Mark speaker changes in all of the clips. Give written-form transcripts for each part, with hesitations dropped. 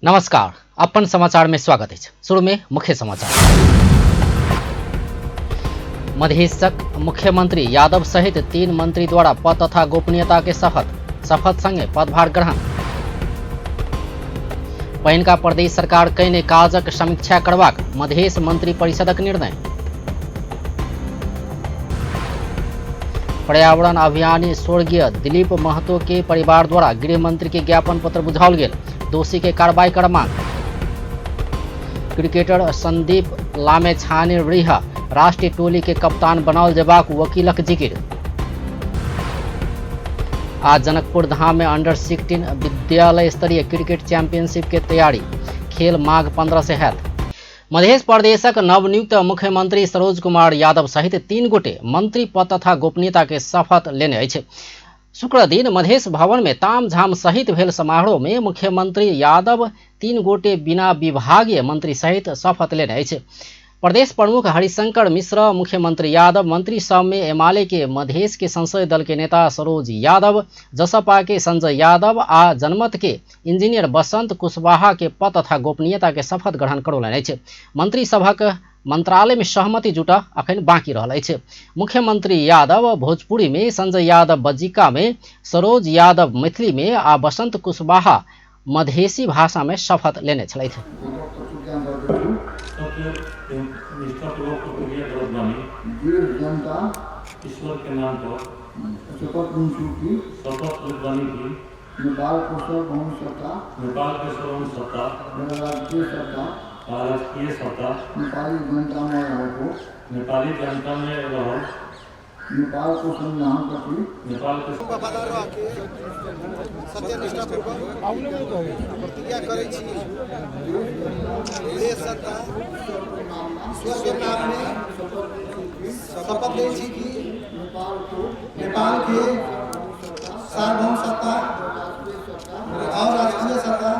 Speaker 1: नमस्कार, अपन समाचार में स्वागत है। शुरू में मुख्य समाचार। मधेशक मुख्यमंत्री यादव सहित 3 मंत्री द्वारा पद तथा गोपनीयता के शपथ संगे पदभार ग्रहण। पहिनका प्रदेश सरकार कयने काजक समीक्षा करबाक मधेश मंत्री परिषदक निर्णय। पर्यावरण अभियानी स्वर्गीय दिलीप महतो के परिवार द्वारा गृह मंत्री के ज्ञापन पत्र बुझाओल गेल, दोषी के कार्रवाई कर मांग। क्रिकेटर संदीप लामेछाने रिहा राष्ट्रीय टोली के कप्तान बनाओल जेबाक वकीलक जिकिर। आज जनकपुर धाम में अंडर 16 विद्यालय स्तरीय क्रिकेट चैंपियनशिप के तैयारी, खेल माघ 15 से हैत। मध्य प्रदेशक नवनियुक्त मुख्यमंत्री सरोज कुमार यादव सहित 3 गोटे मंत्री पद तथा गोपनीयता के शपथ लेने अछि। शुक्र दिन मधेश भवन में तामझाम सहित भेल समारोह में मुख्यमंत्री यादव 3 गोटे बिना विभागीय मंत्री सहित शपथ लेने अछि। प्रदेश प्रमुख हरिशंकर मिश्र, मुख्यमंत्री यादव, मंत्री सब में एमाले के मधेश के संसदीय दल के नेता सरोज यादव, जसपा के संजय यादव आ जनमत के इंजीनियर बसंत कुशवाहा के पद तथा गोपनीयता के शपथ ग्रहण करौलनि अछि। मंत्री सभक मंत्रालय में सहमति जुटा अखन बाकी रहल अछि। मुख्यमंत्री यादव भोजपुरी में, संजय यादव बज्जिका में, सरोज यादव मैथिली में आ बसंत कुशवाहा मधेसी भाषा में शपथ लेने छलथि।
Speaker 2: ईश्वर के नाम पर शपथ बानी की
Speaker 3: नेपाल को सार्वभौम सत्ता,
Speaker 2: नेपाल के सार्वभौम सत्ता,
Speaker 3: राष्ट्रीय सत्ता,
Speaker 2: राष्ट्रीय सत्ता,
Speaker 3: नेपाली जनता में रहो,
Speaker 2: नेपाली जनता में रहो,
Speaker 3: नेपाल को संविधान प्रति,
Speaker 2: नेपाल के
Speaker 4: वफादार रह के सत्यनिष्ठापूर्वक प्रतिज्ञा करै छी। देश सत्ता ईश्वर के नाम में शपथ लै छी कि नेपाल के सार्वभौम सत्ता और राष्ट्रीय सत्ता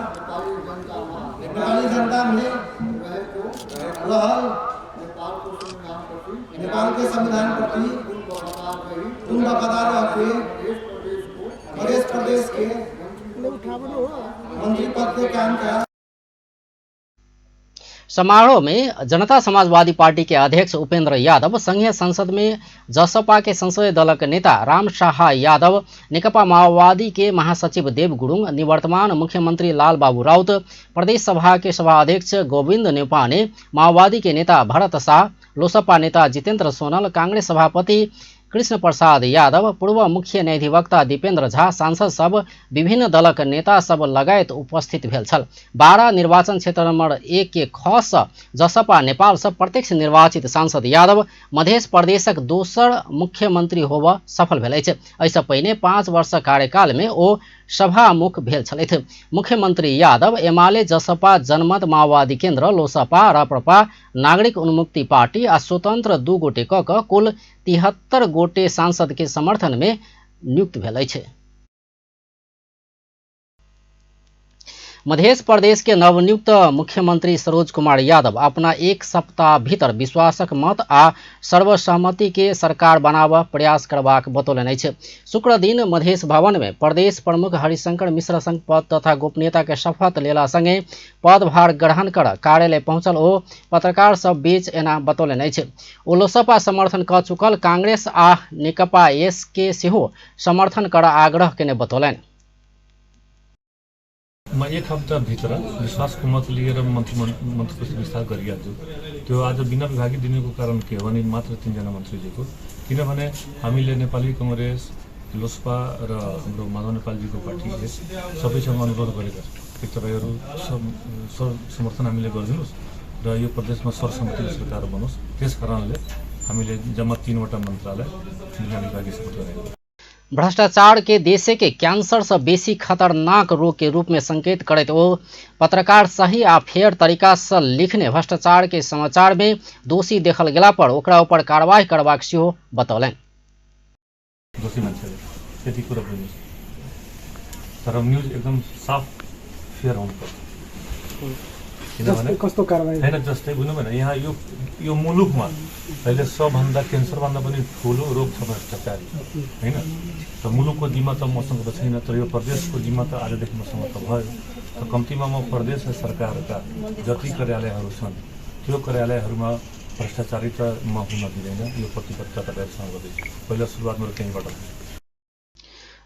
Speaker 4: नेपाली जनता में रहल नेपाल के संविधान प्रति पूर्ण वफादार रह के मध्य प्रदेश के मंत्री पद के काम का।
Speaker 1: समारोह में जनता समाजवादी पार्टी के अध्यक्ष उपेंद्र यादव, संघीय संसद में जसपा के संसदीय दलक नेता राम शाह यादव, नेकपा माओवादी के महासचिव देव गुरुङ, निवर्तमान मुख्यमंत्री लाल बाबू राउत, प्रदेश सभा के सभाध्यक्ष गोविंद नेपाने, माओवादी के नेता भरत शाह, लोसपा नेता जितेंद्र सोनल, कांग्रेस सभापति कृष्ण प्रसाद यादव, पूर्व मुख्य न्यायाधिवक्ता दीपेंद्र झा, सांसद सब, विभिन्न दलक नेता सब लगायत उपस्थित भेल छल। 12 निर्वाचन क्षेत्र नंबर 1 के ख सँ जसपा नेपाल सँ प्रत्यक्ष निर्वाचित सांसद यादव मध्य प्रदेशक दोसर मुख्यमंत्री होबऽ सफल भेल अछि। एहिसँ पहिने 5 वर्ष कार्यकाल में ओ सभामुख भेल छलथि। मुख्यमंत्री यादव एमाले, जसपा, जनमत, माओवादी केंद्र, लोसपा, राप्रपा, नागरिक उन्मुक्ति पार्टी आ स्वतंत्र 2 गोटे क कऽ कुल 73 गोटे सांसद के समर्थन में नियुक्त भेल अछि। मध्य प्रदेश के नवनियुक्त मुख्यमंत्री सरोज कुमार यादव अपना 1 सप्ताह भीतर विश्वासक मत आ सर्वसहमति के सरकार बनाबऽ प्रयास करबाक बतौलनि अछि। शुक्र दिन मधेश भवन में प्रदेश प्रमुख हरिशंकर मिश्र संग पद तथा गोपनीयता के शपथ लेला संगे पदभार ग्रहण कर कार्यालय पहुंचल ओ पत्रकार सब बीच एना बतौलनि अछि। ओ लोसपा समर्थन कऽ चुकल कांग्रेस आ नेकपा एस के सेहो समर्थन कर आग्रह केने बतौलनि।
Speaker 2: म 1 हप्ता भित्र विश्वासको मत लिएर मन्त्री विस्तार गरिहाल्छु। त्यो आज बिना विभागीय दिनुको कारण के हो भने मात्र 3 जना मन्त्रीजीको, किनभने हामीले नेपाली कङ्ग्रेस, लोसपा र हाम्रो माधव नेपालजीको पार्टीले सबैसँग अनुरोध गरेका छौँ कि तपाईँहरू समर्थन हामीले गरिदिनुहोस् र यो प्रदेशमा सर्वसम्मतिको सरकार बनोस्। त्यस कारणले हामीले जम्मा 3वटा मन्त्रालय बिना विभागीय सपोर्ट गरेको।
Speaker 1: भ्रष्टाचार के देशे के कैंसर से बेसी खतरनाक रोग के रूप में संकेत करैत ओ पत्रकार सही आ फेयर तरीका से लिखने भ्रष्टाचार के समाचार में दोषी देखल गेला पर ओकरा ऊपर कार्रवाई करबाक सेहो बतौलनि।
Speaker 2: दोषी मान्छेले त्यति कुरा बुझ्नुहोस्, तर न्युज एकदम साफ फेयर हुनुपर्छ। किनभने
Speaker 5: कस्तो कारबाही
Speaker 2: होइन, जस्तै बुझ्नु भएन, यहाँ यो मुलुकमा अहिले सबभन्दा क्यान्सरभन्दा पनि ठुलो रोग छ भ्रष्टाचारी, होइन? र मुलुकको जिम्मा त मसँग त छैन, तर यो प्रदेशको जिम्मा त आजदेखि मसँग त भयो। त कम्तीमा म प्रदेश सरकारका जति कार्यालयहरू छन् त्यो कार्यालयहरूमा भ्रष्टाचारिता म हुन दिँदैन। यो प्रतिबद्धता तपाईँहरूसँग गर्दैछु। पहिला सुरुवात मेरो त्यहीँबाट हुन्छ।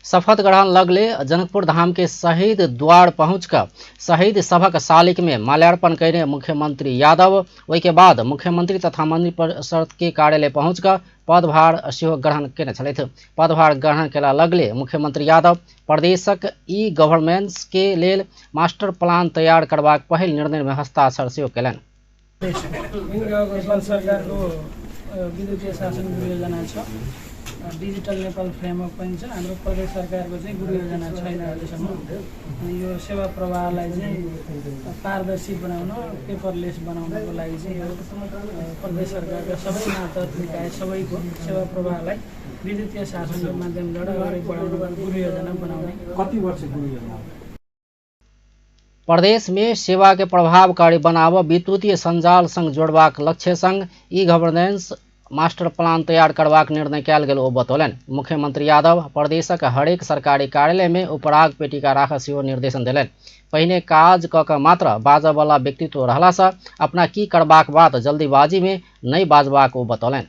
Speaker 1: शपथ ग्रहण लगले जनकपुर धाम के शहीद द्वार पहुँच कर शहीद सभक शालिक में माल्यार्पण कयने मुख्यमंत्री यादव ओहिके बाद मुख्यमंत्री तथा मंत्री परिषद के कार्यालय पहुँच कऽ पदभार सेहो ग्रहण केने छलथि। पदभार ग्रहण केला लगले मुख्यमंत्री यादव प्रदेशक ई गवर्नेंस के लेल मास्टर प्लान तैयार करबाक पहिल निर्णय में हस्ताक्षर सेहो केलनि।
Speaker 5: नेपाल सरकारको विद्युतीय शासन गुरु योजना छ, डिजिटल नेपाल फ्रेमवर्क पनि छ। हाम्रो प्रदेश सरकारको चाहिँ गुरु योजना छैन अहिलेसम्म। अनि यो सेवा प्रवाहलाई चाहिँ पारदर्शी बनाउन, पेपरलेस बनाउनको लागि चाहिँ यो प्रदेश सरकारका सबै मातहत निकाय सबैको सेवा प्रवाहलाई विद्युतीय शासनको माध्यमबाट अगाडि बढाउनको गुरु योजना बनाउने।
Speaker 6: कति वर्ष गुरु योजना?
Speaker 1: प्रदेश में सेवा के प्रभावकारी बनाब विद्युतीय संजाल संग जोड़बाक लक्ष्य संग ई गवर्नेंस मास्टर प्लान तैयार करबाक निर्णय कयल गेल ओ बतौलनि। मुख्यमंत्री यादव प्रदेशक हरेक सरकारी कार्यालय में उपराग पेटिका राखऽ सेहो निर्देशन देलनि। पहिने काज कऽ कऽ मात्र बाजऽवला व्यक्तित्व रहलासँ अपना की करबाक बात जल्दीबाजी में नहि बाजबाक ओ बतौलनि।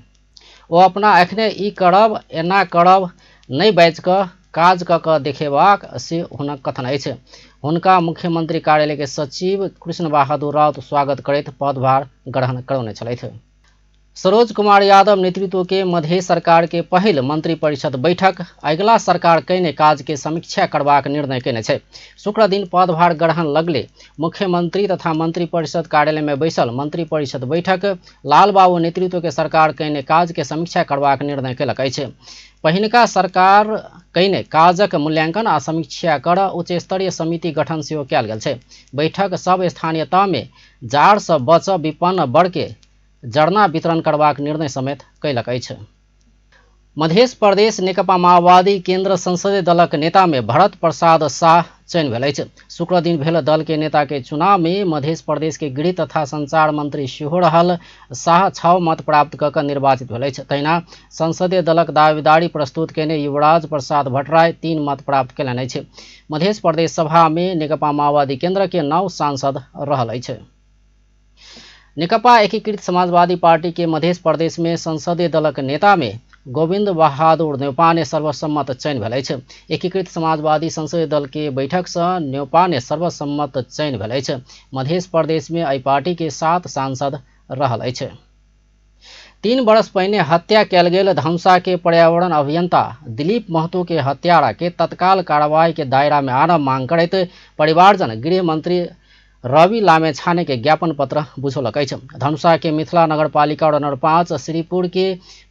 Speaker 1: ओ अपना एखने ई करब एना करब नहि बाजि कऽ काज कऽ कऽ देखेबाक से हुनक कथन अछि। हुनका मुख्यमंत्री कार्यालय के सचिव कृष्ण बहादुर राउत स्वागत करैत पदभार ग्रहण करौने छलथि। सरोज कुमार यादव नेतृत्व के मधेश सरकार के पहिल मंत्री परिषद बैठक अगिला सरकार कयने काज के समीक्षा करबाक निर्णय केने छै। शुक्र दिन पदभार ग्रहण लगले मुख्यमंत्री तथा मंत्री परिषद कार्यालय में बैसल मंत्री परिषद बैठक लालबाबू नेतृत्व के सरकार कयने काज के समीक्षा करबाक निर्णय केलक अछि। पहिनका सरकार कयने काजक मूल्यांकन आ समीक्षा कर उच्च स्तरीय समिति गठन सेहो कयल गेल छै। बैठक सब स्थानीय तह में जाड़ सँ बच विपन्न वर्ग के जरना वितरण करबाक निर्णय समेत कयलक अछि। मध्य प्रदेश नेकपा माओवादी केंद्र संसदीय दलक नेता में भरत प्रसाद शाह चयन भेल अछि। शुक्र दिन भेल दल के नेता के चुनाव में मध्य प्रदेश के गृह तथा संचार मंत्री सेहो रहल शाह 6 मत प्राप्त कऽ कऽ निर्वाचित भेल अछि। तहिना संसदीय दलक दावेदारी प्रस्तुत केने युवराज प्रसाद भट्टराई 3 मत प्राप्त केलनि अछि। मध्य प्रदेश सभा में नेकपा माओवादी केंद्र के 9 सांसद रहल अछि। नेकपा एकीकृत समाजवादी पार्टी के मध्य प्रदेश में संसदीय दलक नेता में गोविंद बहादुर न्यौपाने सर्वसम्मत चयन भेल अछि। एकीकृत समाजवादी संसदीय दल के बैठक सँ न्यौपाने सर्वसम्मत चयन भेल अछि। मध्य प्रदेश में एहि पार्टी के 7 सांसद रहल अछि। 3 वर्ष पहिने हत्या कयल गेल धनुषा के पर्यावरण अभियंता दिलीप महतो के हत्यारा के तत्काल कार्रवाई के दायरा में आनब मांग करैत परिवारजन गृह मंत्री रवि लामेछाने के ज्ञापन पत्र बुझौलक अछि। धनुषा के मिथिला नगरपालिका वार्ड नंबर 5 श्रीपुर के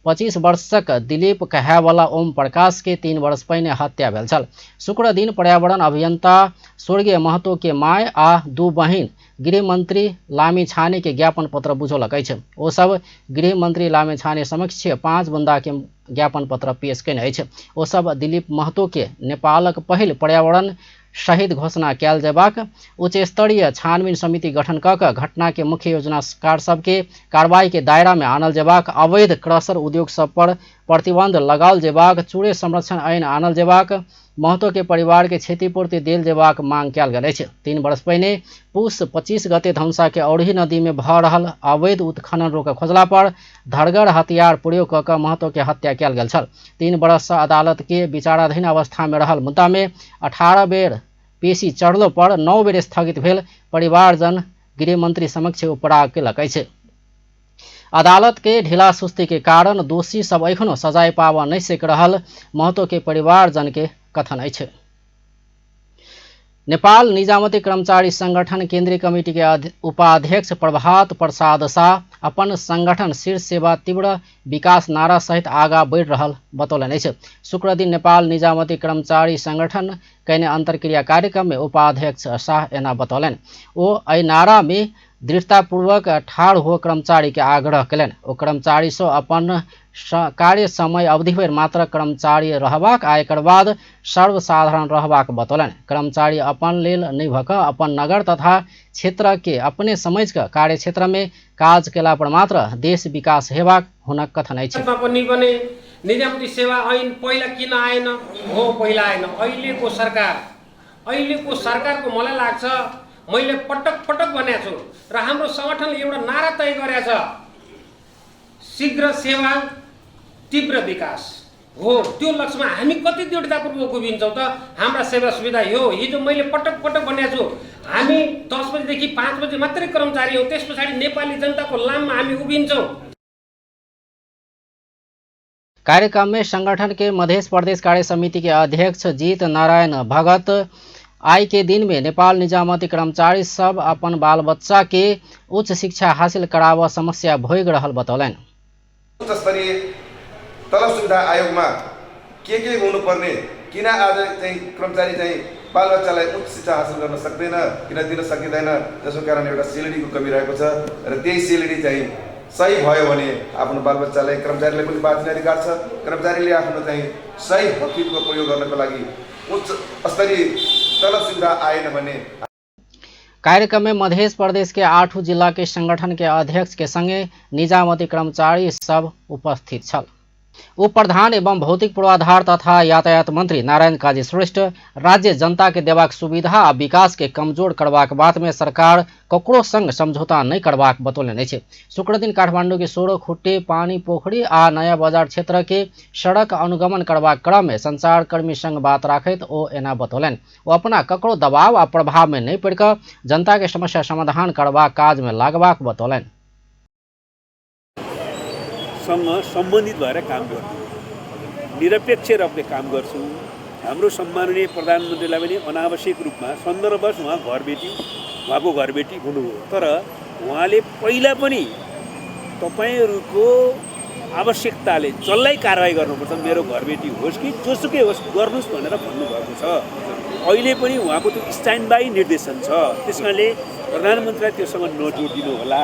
Speaker 1: 25 वर्षक दिलीप कहायवला ओम प्रकाश के 3 वर्ष पहिने हत्या भेल छल। शुक्र दिन पर्यावरण अभियंता स्वर्गीय महतो के my आ 2 बहिन गृहमंत्री लामिछाने के ज्ञापन पत्र बुझौलक अछि। ओ सब गृहमंत्री लामिछाने समक्ष 5 बुंदा के ज्ञापन पत्र पेश केने अछि। ओ सब दिलीप महतो के नेपालक पहिल पर्यावरण शहीद घोषणा कयल जेबाक, उच्च स्तरीय छानबीन समिति गठन कऽ कऽ घटना के मुख्य योजनाकार सबके कार्रवाई के दायरा में आनल जेबाक, अवैध क्रशर उद्योग सब पर प्रतिबंध लगाओल जेबाक, चूड़े संरक्षण ऐन आनल जेबाक, महतो के परिवार के क्षतिपूर्ति देल जेबाक मांग कयल गेल अछि। 3 वर्ष पहिने पुस 25 गते धनुषा के औरही नदी में भऽ रहल अवैध उत्खनन रोकऽ खोजला पर धरगर हथियार प्रयोग कऽ कऽ महतो के हत्या कयल गेल छल। 3 वर्ष सँ अदालत के विचाराधीन अवस्था में रहल मुद्दा में 18 बेर पेशी चढ़लो पर 9 बेर स्थगित भेल परिवारजन गृहमंत्री समक्ष उपराग केलक अछि। अदालत के ढीला सुस्ती के कारण दोषी सब एखनो सजाय पाबऽ नहि सकि रहल महतो के परिवारजन के कथन अछि। नेपाल निजामती कर्मचारी संगठन केंद्रीय कमिटी के उपाध्यक्ष प्रभात प्रसाद शाह अपन संगठन शीर्ष सेवा तीव्र विकास नारा सहित आगा बढ़ि रहल बतौलनि अछि। शुक्र दिन नेपाल निजामती कर्मचारी संगठन कयने अंतर्क्रिया कार्यक्रम में उपाध्यक्ष शाह एना बतौलनि। ओ एहि नारा में दृढ़तापूर्वक ठाढ़ हो कर्मचारी के आग्रह कयलनि। ओ कर्मचारी सँ अपन कार्य समय अवधि भरि मात्र कर्मचारी रहबाक आ एकर बाद सर्वसाधारण रहबाक बतौलनि। कर्मचारी अपन लेल नहि भऽ कऽ अपन नगर तथा क्षेत्र के अपने समझि कऽ कार्यक्षेत्र में काज केला पर मात्र देश विकास हेबाक हुनक कथन अछि।
Speaker 7: पनि निजामती सेवा ऐन पहिला किन आएन? हो, पहिला आएन। अहिलेको सरकार
Speaker 6: अहिलेको सरकारको मलाई लाग्छ, मैले पटक पटक भनेको छु र हाम्रो सङ्गठनले एउटा नारा तय गरेको छ, शीघ्र सेवा तीव्र विकास हो। त्यो लक्ष्यमा हामी कति दृढतापूर्वक उभिन्छौँ त? हाम्रा सेवा सुविधा यो हिजो मैले पटक पटक भनेको छु, हामी 10 बजीदेखि 5 बजी मात्रै कर्मचारी हौँ, त्यस पछाडि नेपाली जनताको लाममा हामी उभिन्छौँ।
Speaker 1: कार्यक्रम में संगठन के मध्य प्रदेश कार्य समिति के अध्यक्ष जीत नारायण भगत आइ के दिन में नेपाल निजामती कर्मचारी सब अपन बाल बच्चा के उच्च शिक्षा हासिल कराव समस्या भोग रहल बतौलनि।
Speaker 7: उच्च स्तरीय तलब सुविधा आयोगमा के हुनुपर्ने, किन आज चाहिँ कर्मचारी चाहिँ बालबच्चालाई उच्च शिक्षा हासिल गर्न सक्दैन, किन दिन सकिँदैन, त्यसको कारण एउटा सेलेरीको कमी रहेको छ र त्यही सेलेरी चाहिँ सही भयो भने आफ्नो बालबच्चालाई कर्मचारीले पनि बाँच्ने अधिकार छ। कर्मचारीले आफ्नो चाहिँ सही हकितको प्रयोग गर्नको लागि उच्च स्तरीय तलब सुविधा आएन भने।
Speaker 1: कार्यक्रम में मध्य प्रदेश के 8 जिला के संगठन के अध्यक्ष के संगे निजामती कर्मचारी सब उपस्थित छल। उप प्रधान एवं भौतिक पूर्वाधार तथा यातायात मंत्री नारायण काजी श्रेष्ठ राज्य जनता के देबाक सुविधा आ विकास के कमजोर करबाक बात में सरकार ककरो संग समझौता नहीं करबाक बतौलनि अछि। शुक्रदिन काठमांडू के 16 खुट्टे पानी पोखरी आ नया बाजार क्षेत्र के सड़क अनुगमन करबाक क्रम में संचारकर्मी संग बात राखैत ओ एना बतौलनि। ओ अपना ककरो दबाव आ प्रभाव में नहीं पड़ि जनता के समस्या समाधान करबाक काज में लागबाक बतौलनि।
Speaker 8: सँग सम्बन्धित भएर काम गर्नु, निरपेक्ष रूपले काम गर्छु। हाम्रो सम्माननीय प्रधानमन्त्रीलाई पनि अनावश्यक रूपमा सन्दर्भवश उहाँ घरबेटी, उहाँको घरबेटी हुनुभयो, तर उहाँले पहिला पनि तपाईँहरूको आवश्यकताले जसलाई कारवाही गर्नुपर्छ, मेरो घरबेटी होस् कि जोसुकै होस् गर्नुहोस् भनेर भन्नुभएको छ। अहिले पनि उहाँको त्यो स्ट्यान्ड बाई निर्देशन छ, त्यस कारणले प्रधानमन्त्रीलाई त्योसँग नजोडिदिनु होला।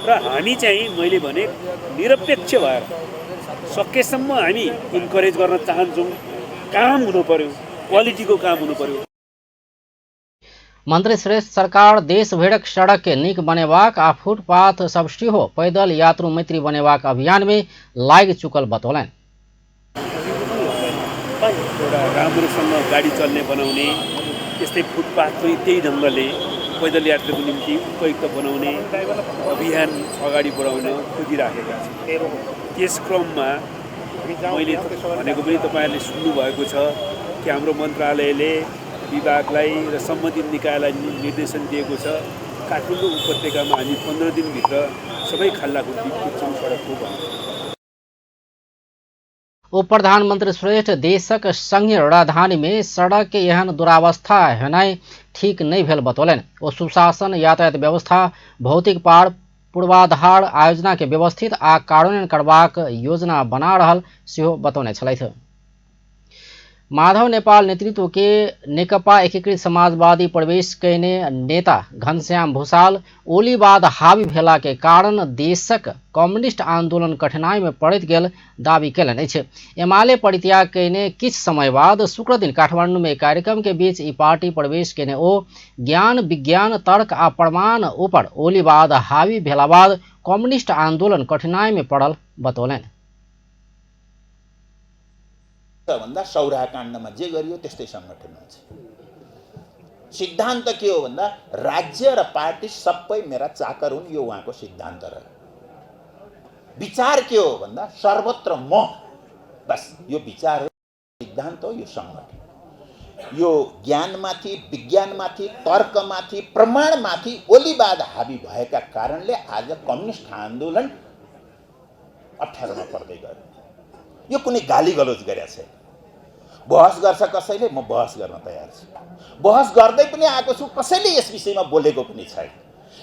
Speaker 8: र हामी चाहिँ मैले भने निरपेक्ष भएर सकेसम्म हामी इन्करेज गर्न चाहन्छौँ। काम हुनु पर्यो, क्वालिटीको काम हुनु पर्यो।
Speaker 1: मंत्री श्रेष्ठ सरकार देशभरिक सड़क के नीक बनेबाक आ फुटपाथ सब सेहो पैदल यात्रु मैत्री बनेबाक अभियान में लागि चुकल बतौलनि।
Speaker 8: एउटा राम्रोसँग गाडी चल्ने बनाउने, त्यस्तै फुटपाथ पनि त्यही ढङ्गले पैदल यात्रीको निम्ति उपयुक्त बनाउने अभियान अगाडि बढाउन खोजिराखेका छौँ। त्यस क्रममा मैले भनेको पनि तपाईँहरूले सुन्नुभएको छ कि हाम्रो मन्त्रालयले विभागलाई र सम्बन्धित निकायलाई निर्देशन दिएको छ, काठमाडौँ उपत्यकामा हामी 15 दिनभित्र सबै खाल्डाखुल्डी पुग्छौँ सडकको भनेर।
Speaker 1: उप प्रधानमंत्री श्रेष्ठ देशक संघीय राजधानी में सड़क के एहन दुरावस्था हेनाइ ठीक नहीं भेल बतौलनि। ओ सुशासन, यातायात व्यवस्था, भौतिक पार पूर्वाधार आयोजना के व्यवस्थित आ कार्यान्वयन करबाक योजना बना रहल सेहो बतौने छलथि। माधव नेपाल नेतृत्व के नेकपा एकीकृत समाजवादी प्रवेश कयने नेता घनश्याम भूषाल ओलीवाद हावी भेला के कारण देशक कम्युनिस्ट आंदोलन कठिनाई में पड़ैत गेल दावी कयलनि अछि। एमाले परित्याग कयने किछु समय बाद शुक्रदिन काठमांडू में कार्यक्रम के बीच ई पार्टी प्रवेश कयने ओ ज्ञान विज्ञान तर्क आ प्रमाण ऊपर ओलीवाद हावी भेला बाद कम्युनिस्ट आंदोलन कठिनाई में पड़ल बतौलनि।
Speaker 9: भन्दा सौराहा काण्डमा जे गरियो त्यस्तै सङ्गठन हुन्छ। सिद्धान्त के हो भन्दा राज्य र पार्टी सबै मेरा चाकर हुन्, यो उहाँको सिद्धान्त रह्यो। विचार के हो भन्दा सर्वत्र म, बस यो विचार हो, सिद्धान्त हो, यो सङ्गठन। यो ज्ञानमाथि, विज्ञानमाथि, तर्कमाथि, प्रमाणमाथि ओलीवाद हाबी भएका कारणले आज कम्युनिस्ट आन्दोलन अप्ठ्यारोमा पर्दै गयो। यो कुनै गाली गलोज गरेको छैन। बहस गर्छ कसैले, म बहस गर्न तयार छु, बहस गर्दै पनि आएको छु, कसैले यस विषयमा बोलेको पनि छैन।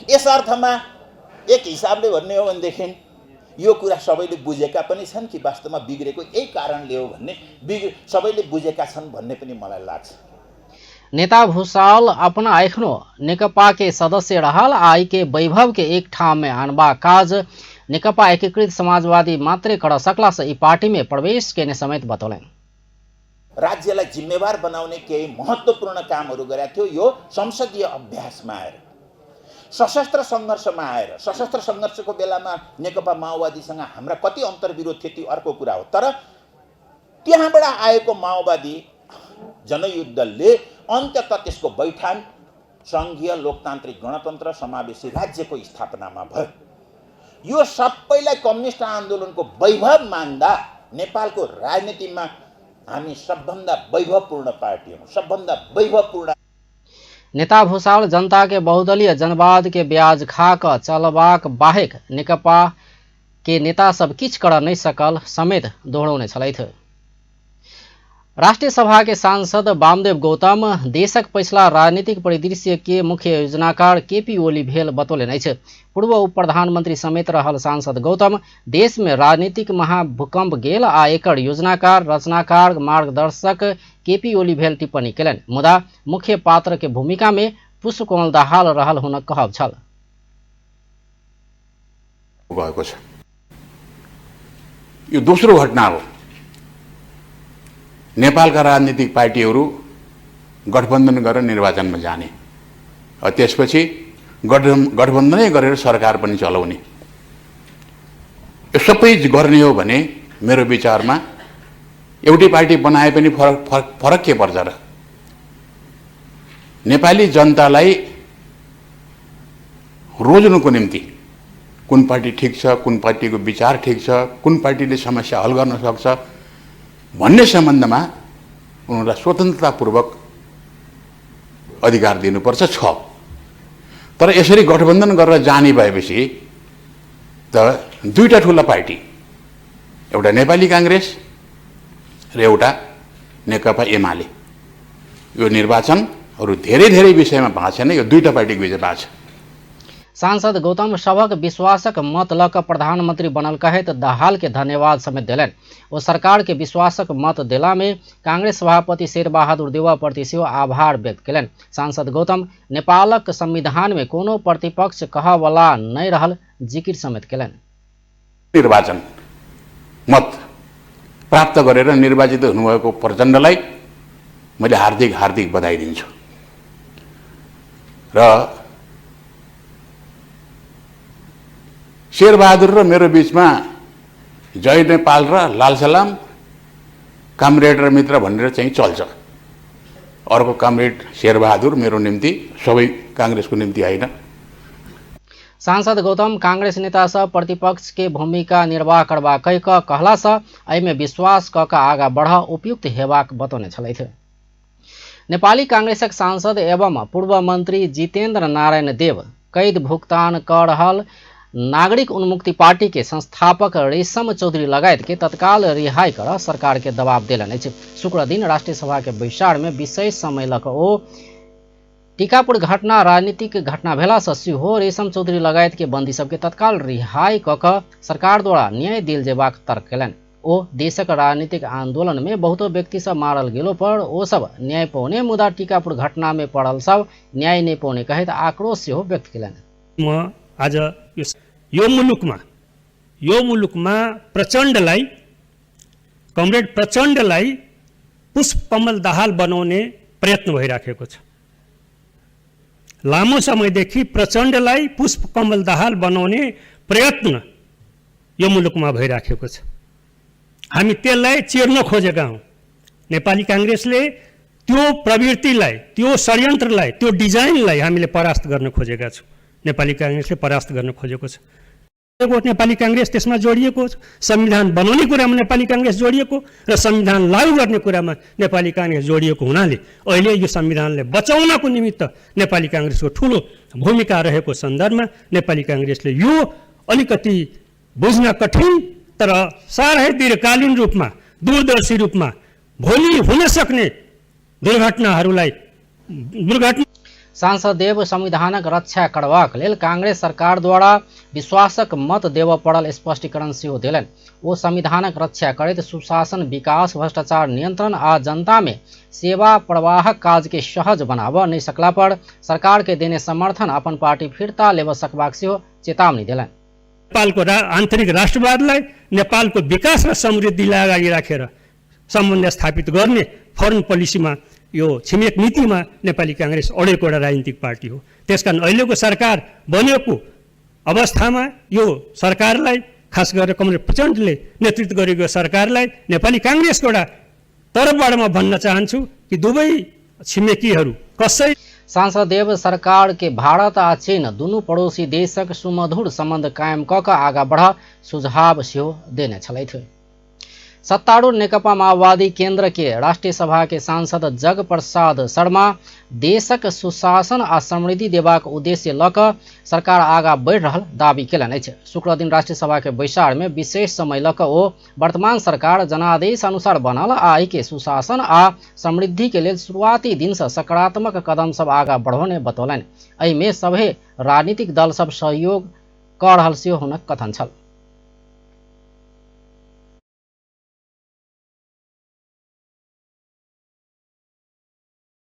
Speaker 9: यस अर्थमा एक हिसाबले भन्ने हो भनेदेखि यो कुरा सबैले बुझेका पनि छन् कि वास्तवमा बिग्रेको यही कारणले हो भन्ने सबैले बुझेका छन् भन्ने पनि मलाई लाग्छ।
Speaker 1: नेता भूषाल अपना एखनो नेकपा के सदस्य रहल आई के वैभव के एक ठाम में आनबा काज नेकपा एकीकृत समाजवादी मात्रै कर सकला से ई पार्टी में प्रवेश केने समेत बतौलनि।
Speaker 9: राज्यलाई जिम्मेवार बनाउने केही महत्त्वपूर्ण कामहरू गरेको थियो। यो संसदीय अभ्यासमा आएर, सशस्त्र सङ्घर्षमा आएर, सशस्त्र सङ्घर्षको बेलामा नेकपा माओवादीसँग हाम्रा कति अन्तर्विरोध थियो त्यो अर्को कुरा हो, तर त्यहाँबाट आएको माओवादी जनयुद्धले अन्ततः त्यसको बैठान सङ्घीय लोकतान्त्रिक गणतन्त्र समावेशी राज्यको स्थापनामा भयो। यो सबैलाई कम्युनिस्ट आन्दोलनको वैभव मान्दा नेपालको राजनीतिमा हामी सबभन्दा वैभवपूर्ण पार्टी हौँ, सबभन्दा वैभवपूर्ण।
Speaker 1: नेता भूषाल जनता के बहुदलीय जनवाद के ब्याज खा क चलबाक बाहेक नेकपा के नेता सब किछु कर नहि सकल समेत दोहरौने छलथि। राष्ट्रिय सभा के सांसद वामदेव गौतम देशक पछिला राजनीतिक परिदृश्य के मुख्य योजनाकार केपी ओली भेल बतौलनि अछि। पूर्व उप प्रधानमंत्री समेत रहल सांसद गौतम देश में राजनीतिक महाभूकंप गेल आ एकर योजनाकार, रचनाकार, मार्गदर्शक केपी ओली भेल टिप्पणी केलनि। मुदा मुख्य पात्र के भूमिका में पुष्पकमल दाहाल रहल हुनक कहब छल।
Speaker 10: गएको छ। यो दोस्रो घटना हो। नेपालका राजनीतिक पार्टीहरू गठबन्धन गरेर निर्वाचनमा जाने, त्यसपछि गठबन्धनै गरेर सरकार पनि चलाउने, यो सबै गर्ने हो भने मेरो विचारमा एउटै पार्टी बनाए पनि फरक फरक फरक के पर्छ र? नेपाली जनतालाई रोज्नुको निम्ति कुन पार्टी ठिक छ, कुन पार्टीको विचार ठिक छ, कुन पार्टीले समस्या हल गर्न सक्छ भन्ने सम्बन्धमा उनीहरूलाई स्वतन्त्रतापूर्वक अधिकार दिनुपर्छ छ। तर यसरी गठबन्धन गरेर जाने भएपछि त दुईटा ठुला पार्टी, एउटा नेपाली काङ्ग्रेस र एउटा नेकपा एमाले, यो निर्वाचनहरू धेरै धेरै विषयमा भएको छैन, यो दुईटा पार्टीको विषय भएको छ।
Speaker 1: सांसद गौतम सभक विश्वासक मत ल क प्रधानमंत्री बनल कहैत दाहाल के धन्यवाद समेत देलनि। ओ सरकार के विश्वासक मत देला में कांग्रेस सभापति शेरबहादुर देउवा प्रति सेहो आभार व्यक्त केलनि। सांसद गौतम नेपालक संविधान में कोनो प्रतिपक्ष कहवला नहि रहल जिकिर समेत केलनि।
Speaker 10: निर्वाचन मत प्राप्त गरेर निर्वाचित हुनुभएको प्रचण्डलाई मैले हार्दिक हार्दिक बधाई दिन्छु र शेरबहादुर र मेरो बीचमा जय नेपाल र लाल सलाम, कामरेड र मित्र भनेर चाहिँ चल्छ। अर्को कामरेड शेरबहादुर मेरो निम्ति, सबै काङ्ग्रेसको निम्ति होइन।
Speaker 1: सांसद गौतम कांग्रेस नेता सब प्रतिपक्ष के भूमिका निर्वाह करबा कहि क कहला सँ एहिमे विश्वास क क आगा बढ़ उपयुक्त हेबाक बतौने छलथि। नेपाली कांग्रेसक सांसद एवं पूर्व मंत्री जितेन्द्र नारायण देव कैद भुगतान क रहल नागरिक उन्मुक्ति पार्टी के संस्थापक रेशम चौधरी लगायत के तत्काल रिहाई कर सरकार के दबाव देलनि अछि। शुक्र दिन राष्ट्रिय सभा के बैसार में विशेष समय लऽ कऽ ओ टीकापुर घटना राजनीतिक घटना भेला सँ सेहो रेशम चौधरी लगायत के बंदी सबके तत्काल रिहाई कऽ कऽ सरकार द्वारा न्याय देल जेबाक तर्क केलनि। ओ देशक राजनीतिक आंदोलन में बहुतो व्यक्ति सब मारल गेलो पर ओ सब न्याय पौने मुदा टीकापुर घटना में पड़ल सब न्याय नहि पौने कहैत आक्रोश सेहो व्यक्त केलनि।
Speaker 11: म आज यो मुलुकमा प्रचण्डलाई, कमरेड प्रचण्डलाई पुष्पकमल दाहाल बनाउने प्रयत्न भइराखेको छ। लामो समयदेखि प्रचण्डलाई पुष्पकमल दाहाल बनाउने प्रयत्न यो मुलुकमा भइराखेको छ। हामी त्यसलाई चिर्न खोजेका हौँ। नेपाली काङ्ग्रेसले त्यो प्रवृत्तिलाई, त्यो षड्यन्त्रलाई, त्यो डिजाइनलाई हामीले परास्त गर्न खोजेका छौँ। नेपाली काङ्ग्रेसले परास्त गर्न खोजेको छ। नेपाली काङ्ग्रेस त्यसमा जोडिएको छ। संविधान बनाउने कुरामा नेपाली काङ्ग्रेस जोडिएको र संविधान लागू गर्ने कुरामा नेपाली काङ्ग्रेस जोडिएको हुनाले अहिले यो संविधानले बचाउनको निमित्त नेपाली काङ्ग्रेसको ठुलो भूमिका रहेको सन्दर्भमा नेपाली काङ्ग्रेसले यो अलिकति बुझ्न कठिन तर साह्रै दीर्घकालीन रूपमा, दूरदर्शी रूपमा भोलि हुन सक्ने दुर्घटनाहरूलाई
Speaker 1: सांसद देव संविधानक रक्षा करबाक लेल कांग्रेस सरकार द्वारा विश्वासक मत देबय पड़ल स्पष्टीकरण सेहो देलनि। ओ संविधानक रक्षा करैत सुशासन, विकास, भ्रष्टाचार नियंत्रण आ जनता में सेवा प्रवाहक काज के सहज बनाबऽ नहि सकला पर सरकार के देने समर्थन अपन पार्टी फिर्ता लेबऽ सकबाक सेहो चेतावनी देलनि।
Speaker 11: नेपालको आन्तरिक राष्ट्रवादलाई, नेपालको विकास र समृद्धिलाई अगाडि राखेर सम्बन्ध स्थापित गर्ने फरेन पोलिसीमा, यो छिमेक नीतिमा नेपाली काङ्ग्रेस अडेको एउटा राजनीतिक पार्टी हो। त्यसकारण अहिलेको सरकार बनेको अवस्थामा यो सरकारलाई, खास गरेर कमरेड प्रचण्डले नेतृत्व गरेको सरकारलाई नेपाली काङ्ग्रेसको एउटा तर्फबाट म भन्न चाहन्छु कि दुवै छिमेकीहरू कसै
Speaker 1: सांसद देव सरकार के भारत आ चीन दुनू पड़ोसी देशक सुमधुर सम्बन्ध कायम कऽ कऽ आगाँ बढ़ सुझाव सेहो देने छलथि। सत्तारूढ़ नेकपा माओवादी केंद्र के राष्ट्रीय सभा के सांसद जग प्रसाद शर्मा देशक सुशासन आ समृद्धि देबाक उद्देश्य लऽ कऽ सरकार आगाँ बढ़ि रहल दावी केलनि अछि। शुक्रदिन राष्ट्रीय सभा के बैसार में विशेष समय लऽ कऽ ओ वर्तमान सरकार जनादेश अनुसार बनल आ एहिके सुशासन आ समृद्धि के लेल शुरुआती दिन से सकारात्मक कदम सब आगाँ बढ़ौने बतौलनि। एहिमे सभे राजनीतिक दल सब सहयोग कऽ रहल सेहो हुनक कथन छल।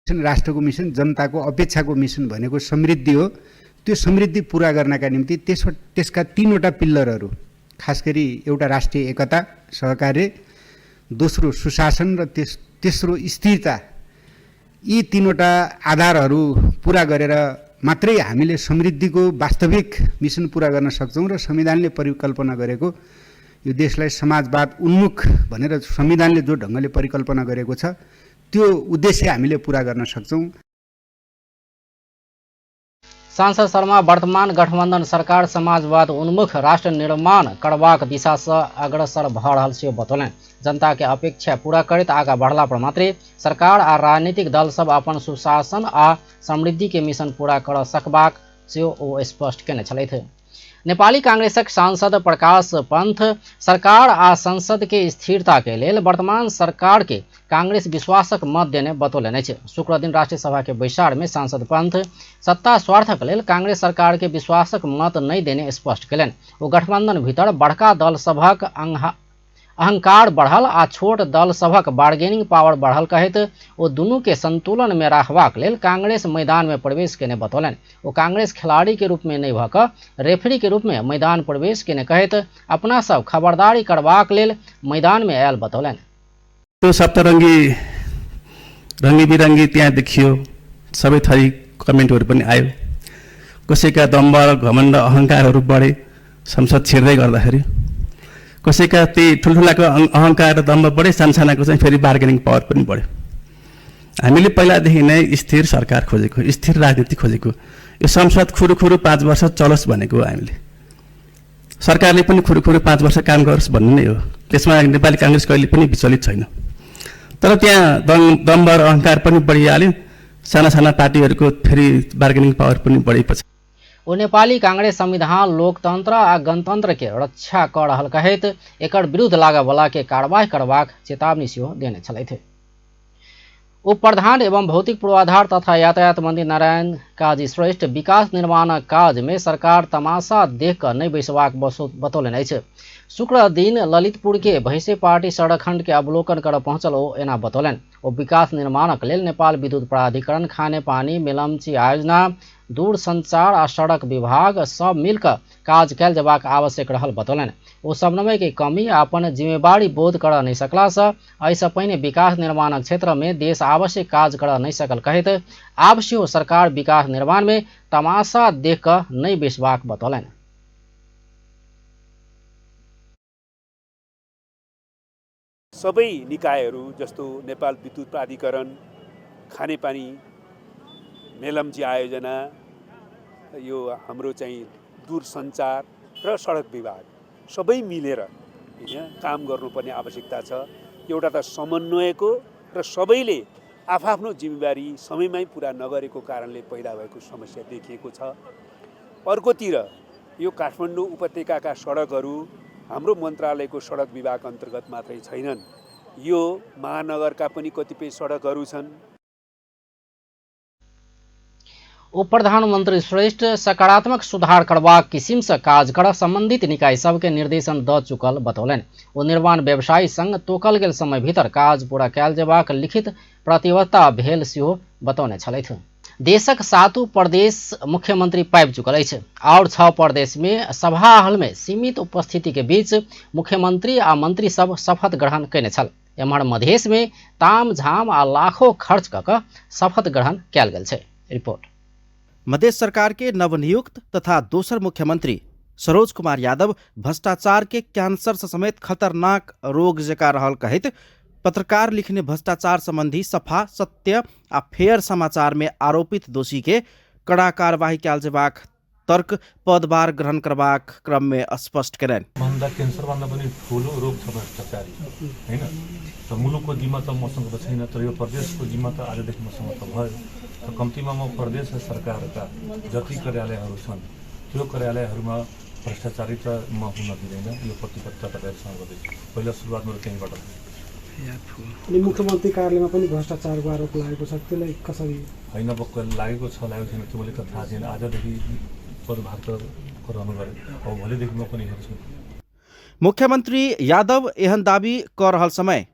Speaker 12: राष्ट्रको मिसन, जनताको अपेक्षाको मिसन भनेको समृद्धि हो। त्यो समृद्धि पुरा गर्नका निम्ति त्यसका तीनवटा पिल्लरहरू, खास गरी एउटा राष्ट्रिय एकता सहकार्य, दोस्रो सुशासन र तेस्रो स्थिरता, यी तीनवटा आधारहरू पुरा गरेर मात्रै हामीले समृद्धिको वास्तविक मिसन पुरा गर्न सक्छौँ र संविधानले परिकल्पना गरेको यो देशलाई समाजवाद उन्मुख भनेर संविधानले जो ढङ्गले परिकल्पना गरेको छ त्यो उद्देश्य हामीले पुरा गर्न सक्छौँ।
Speaker 1: सांसद शर्मा वर्तमान गठबंधन सरकार समाजवाद उन्मुख राष्ट्र निर्माण करबाक दिशा से अग्रसर भऽ रहल सेहो बतौलनि। जनता के अपेक्षा पूरा करैत आगाँ बढ़ला पर मात्रे सरकार आ राजनीतिक दल सब अपन सुशासन आ समृद्धि के मिशन पूरा कर सकबाक सेहो ओ स्पष्ट केने छलथि। नेपाली कांग्रेसक सांसद प्रकाश पंथ सरकार आ संसद के स्थिरता के लेल वर्तमान सरकार के कांग्रेस विश्वासक मत देने बतौलनि अछि। शुक्रदिन राष्ट्रीय सभा के बैसार में सांसद पंथ सत्ता स्वार्थक लेल कांग्रेस सरकार के विश्वासक मत नहि देने स्पष्ट केलनि। ओ गठबंधन भीतर बड़का दल सभक अहंकार बढ़ल आ छोट दल सभक बार्गेनिंग पावर बढ़ल कहैत ओ दुनू के संतुलन में राखबाक लेल कांग्रेस मैदान में प्रवेश केने बतौलनि। ओ कांग्रेस खिलाड़ी के रूप में नहि भऽ कऽ रेफरी के रूप में मैदान प्रवेश केने कहैत अपना सब खबरदारी करबाक लेल मैदान में आयल बतौलनि।
Speaker 13: त्यो सप्तरङ्गी रङ्गी बिरङ्गी त्यहाँ देखियो, सबै थरी कमेन्टहरू पनि आयो। कसैका दम्ब घमण्ड अहङ्कारहरू बढे संसद छिर्दै गर्दाखेरि, कसैका त्यही ठुल्ठुलाको अहङ्कार र दम्ब बढे, सानसानाको चाहिँ फेरि बार्गेनिङ पावर पनि बढ्यो। हामीले पहिलादेखि नै स्थिर सरकार खोजेको, स्थिर राजनीति खोजेको। यो संसद खुरुखुरु 5 वर्ष चलोस् भनेको हो हामीले। सरकारले पनि खुरुखुरु 5 वर्ष काम गरोस् भन्ने नै हो। त्यसमा नेपाली काङ्ग्रेस कहिले पनि विचलित छैन। तर त्यहाँ दम्ब र अहङ्कार पनि बढिहाल्यो, साना साना पार्टीहरूको फेरि बार्गेनिङ पावर पनि बढेपछि।
Speaker 1: ओ नेपाली कांग्रेस संविधान, लोकतंत्र आ गणतंत्र के रक्षा कऽ रहल कहैत एकर विरुद्ध लागयवला के कार्रवाई करबाक चेतावनी सेहो देने छलथि। उप प्रधान एवं भौतिक पूर्वाधार तथा यातायात मंत्री नारायण काजी श्रेष्ठ विकास निर्माणक काज में सरकार तमाशा देख कऽ नहि बैसबाक बतौलनि अछि। शुक्र दिन ललितपुर के भैंसेपाटी सड़क खंड के अवलोकन करऽ पहुंचल ओ एना बतौलनि। ओ विकास निर्माणक लेल नेपाल विद्युत प्राधिकरण, खानेपानी, मेलम्ची आयोजना, दूरसंचार आ सड़क विभाग सब मिलकर काज कयल जेबाक आवश्यक रहल बतौलनि। ओ समन्वय के कमी आ अपन जिम्मेवारी बोध करऽ नहि सकलासँ एहिसँ पहिने विकास निर्माणक क्षेत्र में देश आवश्यक काज करऽ नहि सकल कहैत आब सेहो सरकार विकास निर्माण में तमाशा देख कऽ नहि बैसबाक बतौलनि।
Speaker 8: सबै निकायहरू जस्तो नेपाल विद्युत प्राधिकरण, खानेपानी, मेलम्ची आयोजना, यो हाम्रो चाहिँ दूरसञ्चार र सडक विभाग सबै मिलेर यहाँ काम गर्नुपर्ने आवश्यकता छ। एउटा त समन्वयको र सबैले आफआफ्नो जिम्मेवारी समयमै पुरा नगरेको कारणले पैदा भएको समस्या देखिएको छ। अर्कोतिर यो काठमाडौँ उपत्यकाका सडकहरू हाम्रो मन्त्रालयको सडक विभाग अन्तर्गत मात्रै छैनन्, यो महानगरका पनि कतिपय सडकहरू छन्।
Speaker 1: उप प्रधानमंत्री श्रेष्ठ सकारात्मक सुधार करबाक किसिम से काज कर संबंधित निकाय सबके निर्देशन द चुकल बतौलनि। ओ निर्माण व्यवसायी संग तोकल गेल समय भीतर काज पूरा कयल जेबाक लिखित प्रतिबद्धता भेल सेहो बतौने छलथि। देशक 7 प्रदेश मुख्यमंत्री पाबि चुकल अछि और 6 प्रदेश में सभा हल में सीमित उपस्थिति के बीच मुख्यमंत्री आ मंत्री सब शपथ ग्रहण कयने छल। एम्हर मधेश में तामझाम आ लाखों खर्च कऽ कऽ शपथ ग्रहण कयल गेल छै। रिपोर्ट।
Speaker 14: मधेश सरकार के नवनियुक्त तथा दोसर मुख्यमंत्री सरोज कुमार यादव भ्रष्टाचार के कैंसर से समेत खतरनाक रोग जका रहल कहैत पत्रकार लिखने भ्रष्टाचार संबंधी सफा, सत्य आ फेयर समाचार में आरोपित दोषी के कड़ा कारवाही कयल जेबाक तर्क पदभार ग्रहण करबाक क्रम में स्पष्ट केलनि।
Speaker 2: भन्दा क्यान्सर भन्दा पनि ठुलो रोग छ भ्रष्टाचारी, हैन? त मुलुकको जिम्मा त मसँग त छैन, तर यो प्रदेशको जिम्मा त आजदेखि मसँग त भयो। त कम्तीमा म प्रदेश सरकारका जति कार्यालयहरू छन् त्यो कार्यालयहरूमा भ्रष्टाचारी त म हुन दिँदैन, यो प्रतिबद्धता तपाईँहरूसँग गर्दैछु। पहिला सुरुवात मेरो त्यहीँबाट।
Speaker 4: अनि मुख्यमन्त्री कार्यालयमा पनि भ्रष्टाचारको आरोप लागेको छ, त्यसलाई कसरी?
Speaker 2: होइन, अब लागेको छ लागेको छैन त्यो मैले त थाहा छैन। आजदेखि पदभार त गराउनु गरे, अब भोलिदेखि म पनि हेर्छु।
Speaker 14: मुख्यमन्त्री यादव एहन दावी क रहल समय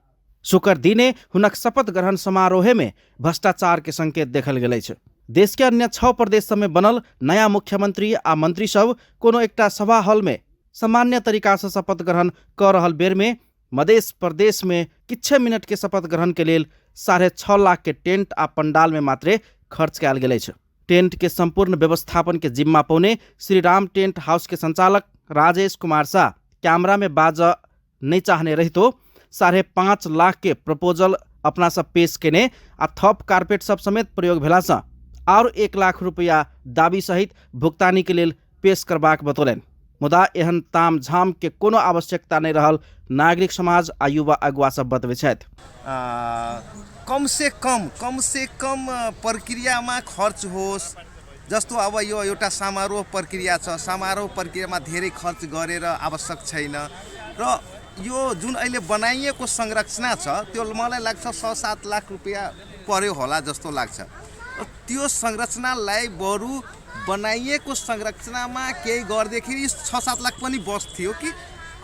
Speaker 14: शुक्र दिने हुनक शपथ ग्रहण समारोह में भ्रष्टाचार के संकेत देखल गेल अछि। देश के अन्य 6 प्रदेश सब में बनल नया मुख्यमंत्री आ मंत्री सब कोनो एकटा सभा हॉल में सामान्य तरीका से शपथ ग्रहण क रहल बेर में मध्य प्रदेश में किछे मिनट के शपथ ग्रहण के लेल 6.5 लाख के टेंट आ पंडाल में मात्रे खर्च कयल गेल अछि। टेंट के संपूर्ण व्यवस्थापन के जिम्मा पौने श्री राम टेंट हाउस के संचालक राजेश कुमार शाह कैमरा में बाज नहीं चाहने रहितो 5.5 लाख के प्रपोजल अपना सब पेश केने आ थप कारपेट सब समेत प्रयोग भेलासँ और 1 लाख रुपया दाबी सहित भुगतानी के लेल पेश करबाक बतौलनि। मुदा एहन तामझाम के कोनो आवश्यकता नहीं रहल नागरिक समाज आ युवा अगुआ सब बतबै छथि।
Speaker 15: कम से कम प्रक्रियामा खर्च होस्। जस्तो अब यो एउटा समारोह प्रक्रिया छ, समारोह प्रक्रियामा धेरै खर्च गरेर आवश्यक छैन। र यो जुन अहिले बनाइएको संरचना छ त्यो मलाई लाग्छ 6-7 लाख रुपियाँ पर्यो होला जस्तो लाग्छ। त्यो संरचनालाई बरु बनाइएको संरचनामा केही गर्दाखेरि 6-7 लाख पनि बस्थ्यो कि।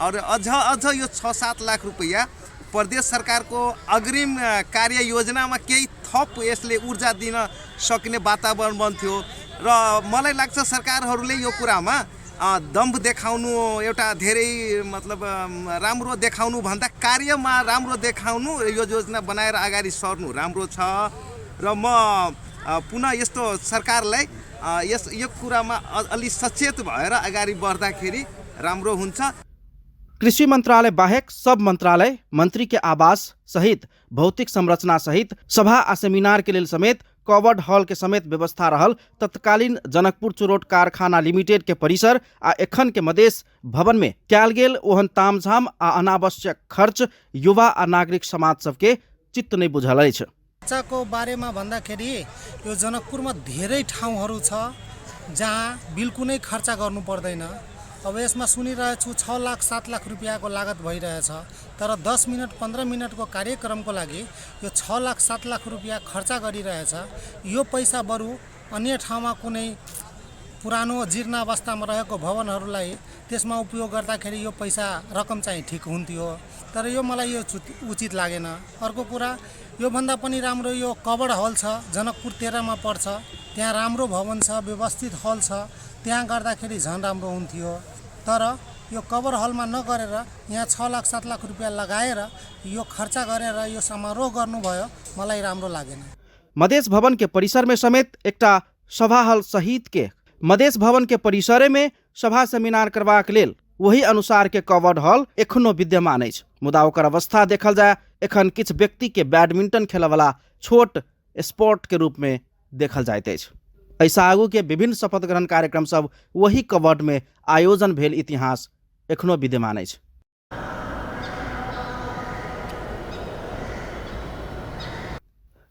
Speaker 15: और अझ अझ यो 6-7 लाख रुपियाँ प्रदेश सरकारको अग्रिम कार्य योजनामा केही थप यसले ऊर्जा दिन सक्ने वातावरण बन्थ्यो। र मलाई लाग्छ सरकारहरूले यो कुरामा दम्भ देखाउनु एउटा धेरै मतलब राम्रो देखाउनु भन्दा कार्यमा राम्रो देखाउनु, यो योजना बनाएर अगाडि सर्नु राम्रो छ। र म पुनः यस्तो सरकारलाई यस यो कुरामा अलि सचेत भएर अगाडि बढ्दाखेरि राम्रो हुन्छ।
Speaker 14: कृषि मंत्रालय बाहेक सब मंत्रालय, मंत्री के आवास सहित भौतिक संरचना सहित सभा आ सेमिनार के लेल समेत कवर्ड हॉल के समेत व्यवस्था रहल तत्कालीन जनकपुर चुरोट कारखाना लिमिटेड के परिसर आ एखन के मधेश भवन में कयल गेल ओहन तामझाम आ अनावश्यक खर्च युवा आ नागरिक समाज सबके चित्त नहीं बुझल अछि।
Speaker 4: खर्चको बारेमा भन्दाखेरि यो जनकपुरमा धेरै ठाउँहरू छ जहाँ बिल्कुल नै खर्च गर्नु पर्दैन। अब यसमा सुनिरहेछु 6 लाख 7 लाख रुपियाँको लागत भइरहेछ, तर 10 मिनट 15 मिनटको कार्यक्रमको लागि यो 6 लाख 7 लाख रुपियाँ खर्च गरिरहेछ। यो पैसा बरु अन्य ठाउँमा कुनै पुरानो जीर्ण अवस्थामा रहेको भवनहरूलाई त्यसमा उपयोग गर्दाखेरि यो पैसा रकम चाहिँ ठिक हुन्थ्यो, तर यो मलाई यो उचित लागेन। अर्को कुरा योभन्दा पनि राम्रो यो कवर्ड हल छ, जनकपुर 13 मा पर्छ, त्यहाँ राम्रो भवन छ, व्यवस्थित हल छ, त्यहाँ गर्दाखेरि झन् राम्रो हुन्थ्यो। तर यो कभर हलमा नगरेर यहाँ 6 लाख 7 लाख रुपियाँ लगाएर यो खर्च गरेर यो समारोह गर्नुभयो, मलाई राम्रो लागेन।
Speaker 14: मधेश भवन के परिसर में समेत एकटा सभा हल सहित के मधेश भवन के परिसर में सभा सेमिनार करबाक लेल वही अनुसार के कवर्ड हॉल एखनो विद्यमान अछि। मुदा ओकर अवस्था देखल जाय एखन किछु व्यक्ति के बैडमिंटन खेलवला छोट स्पोर्ट के रूप में देखल जाइत अछि। ऐसा आगू के विभिन्न शपथ ग्रहण कार्यक्रम सब वही कवर्ड में आयोजन भेल इतिहास एखनो विद्यमान अछि।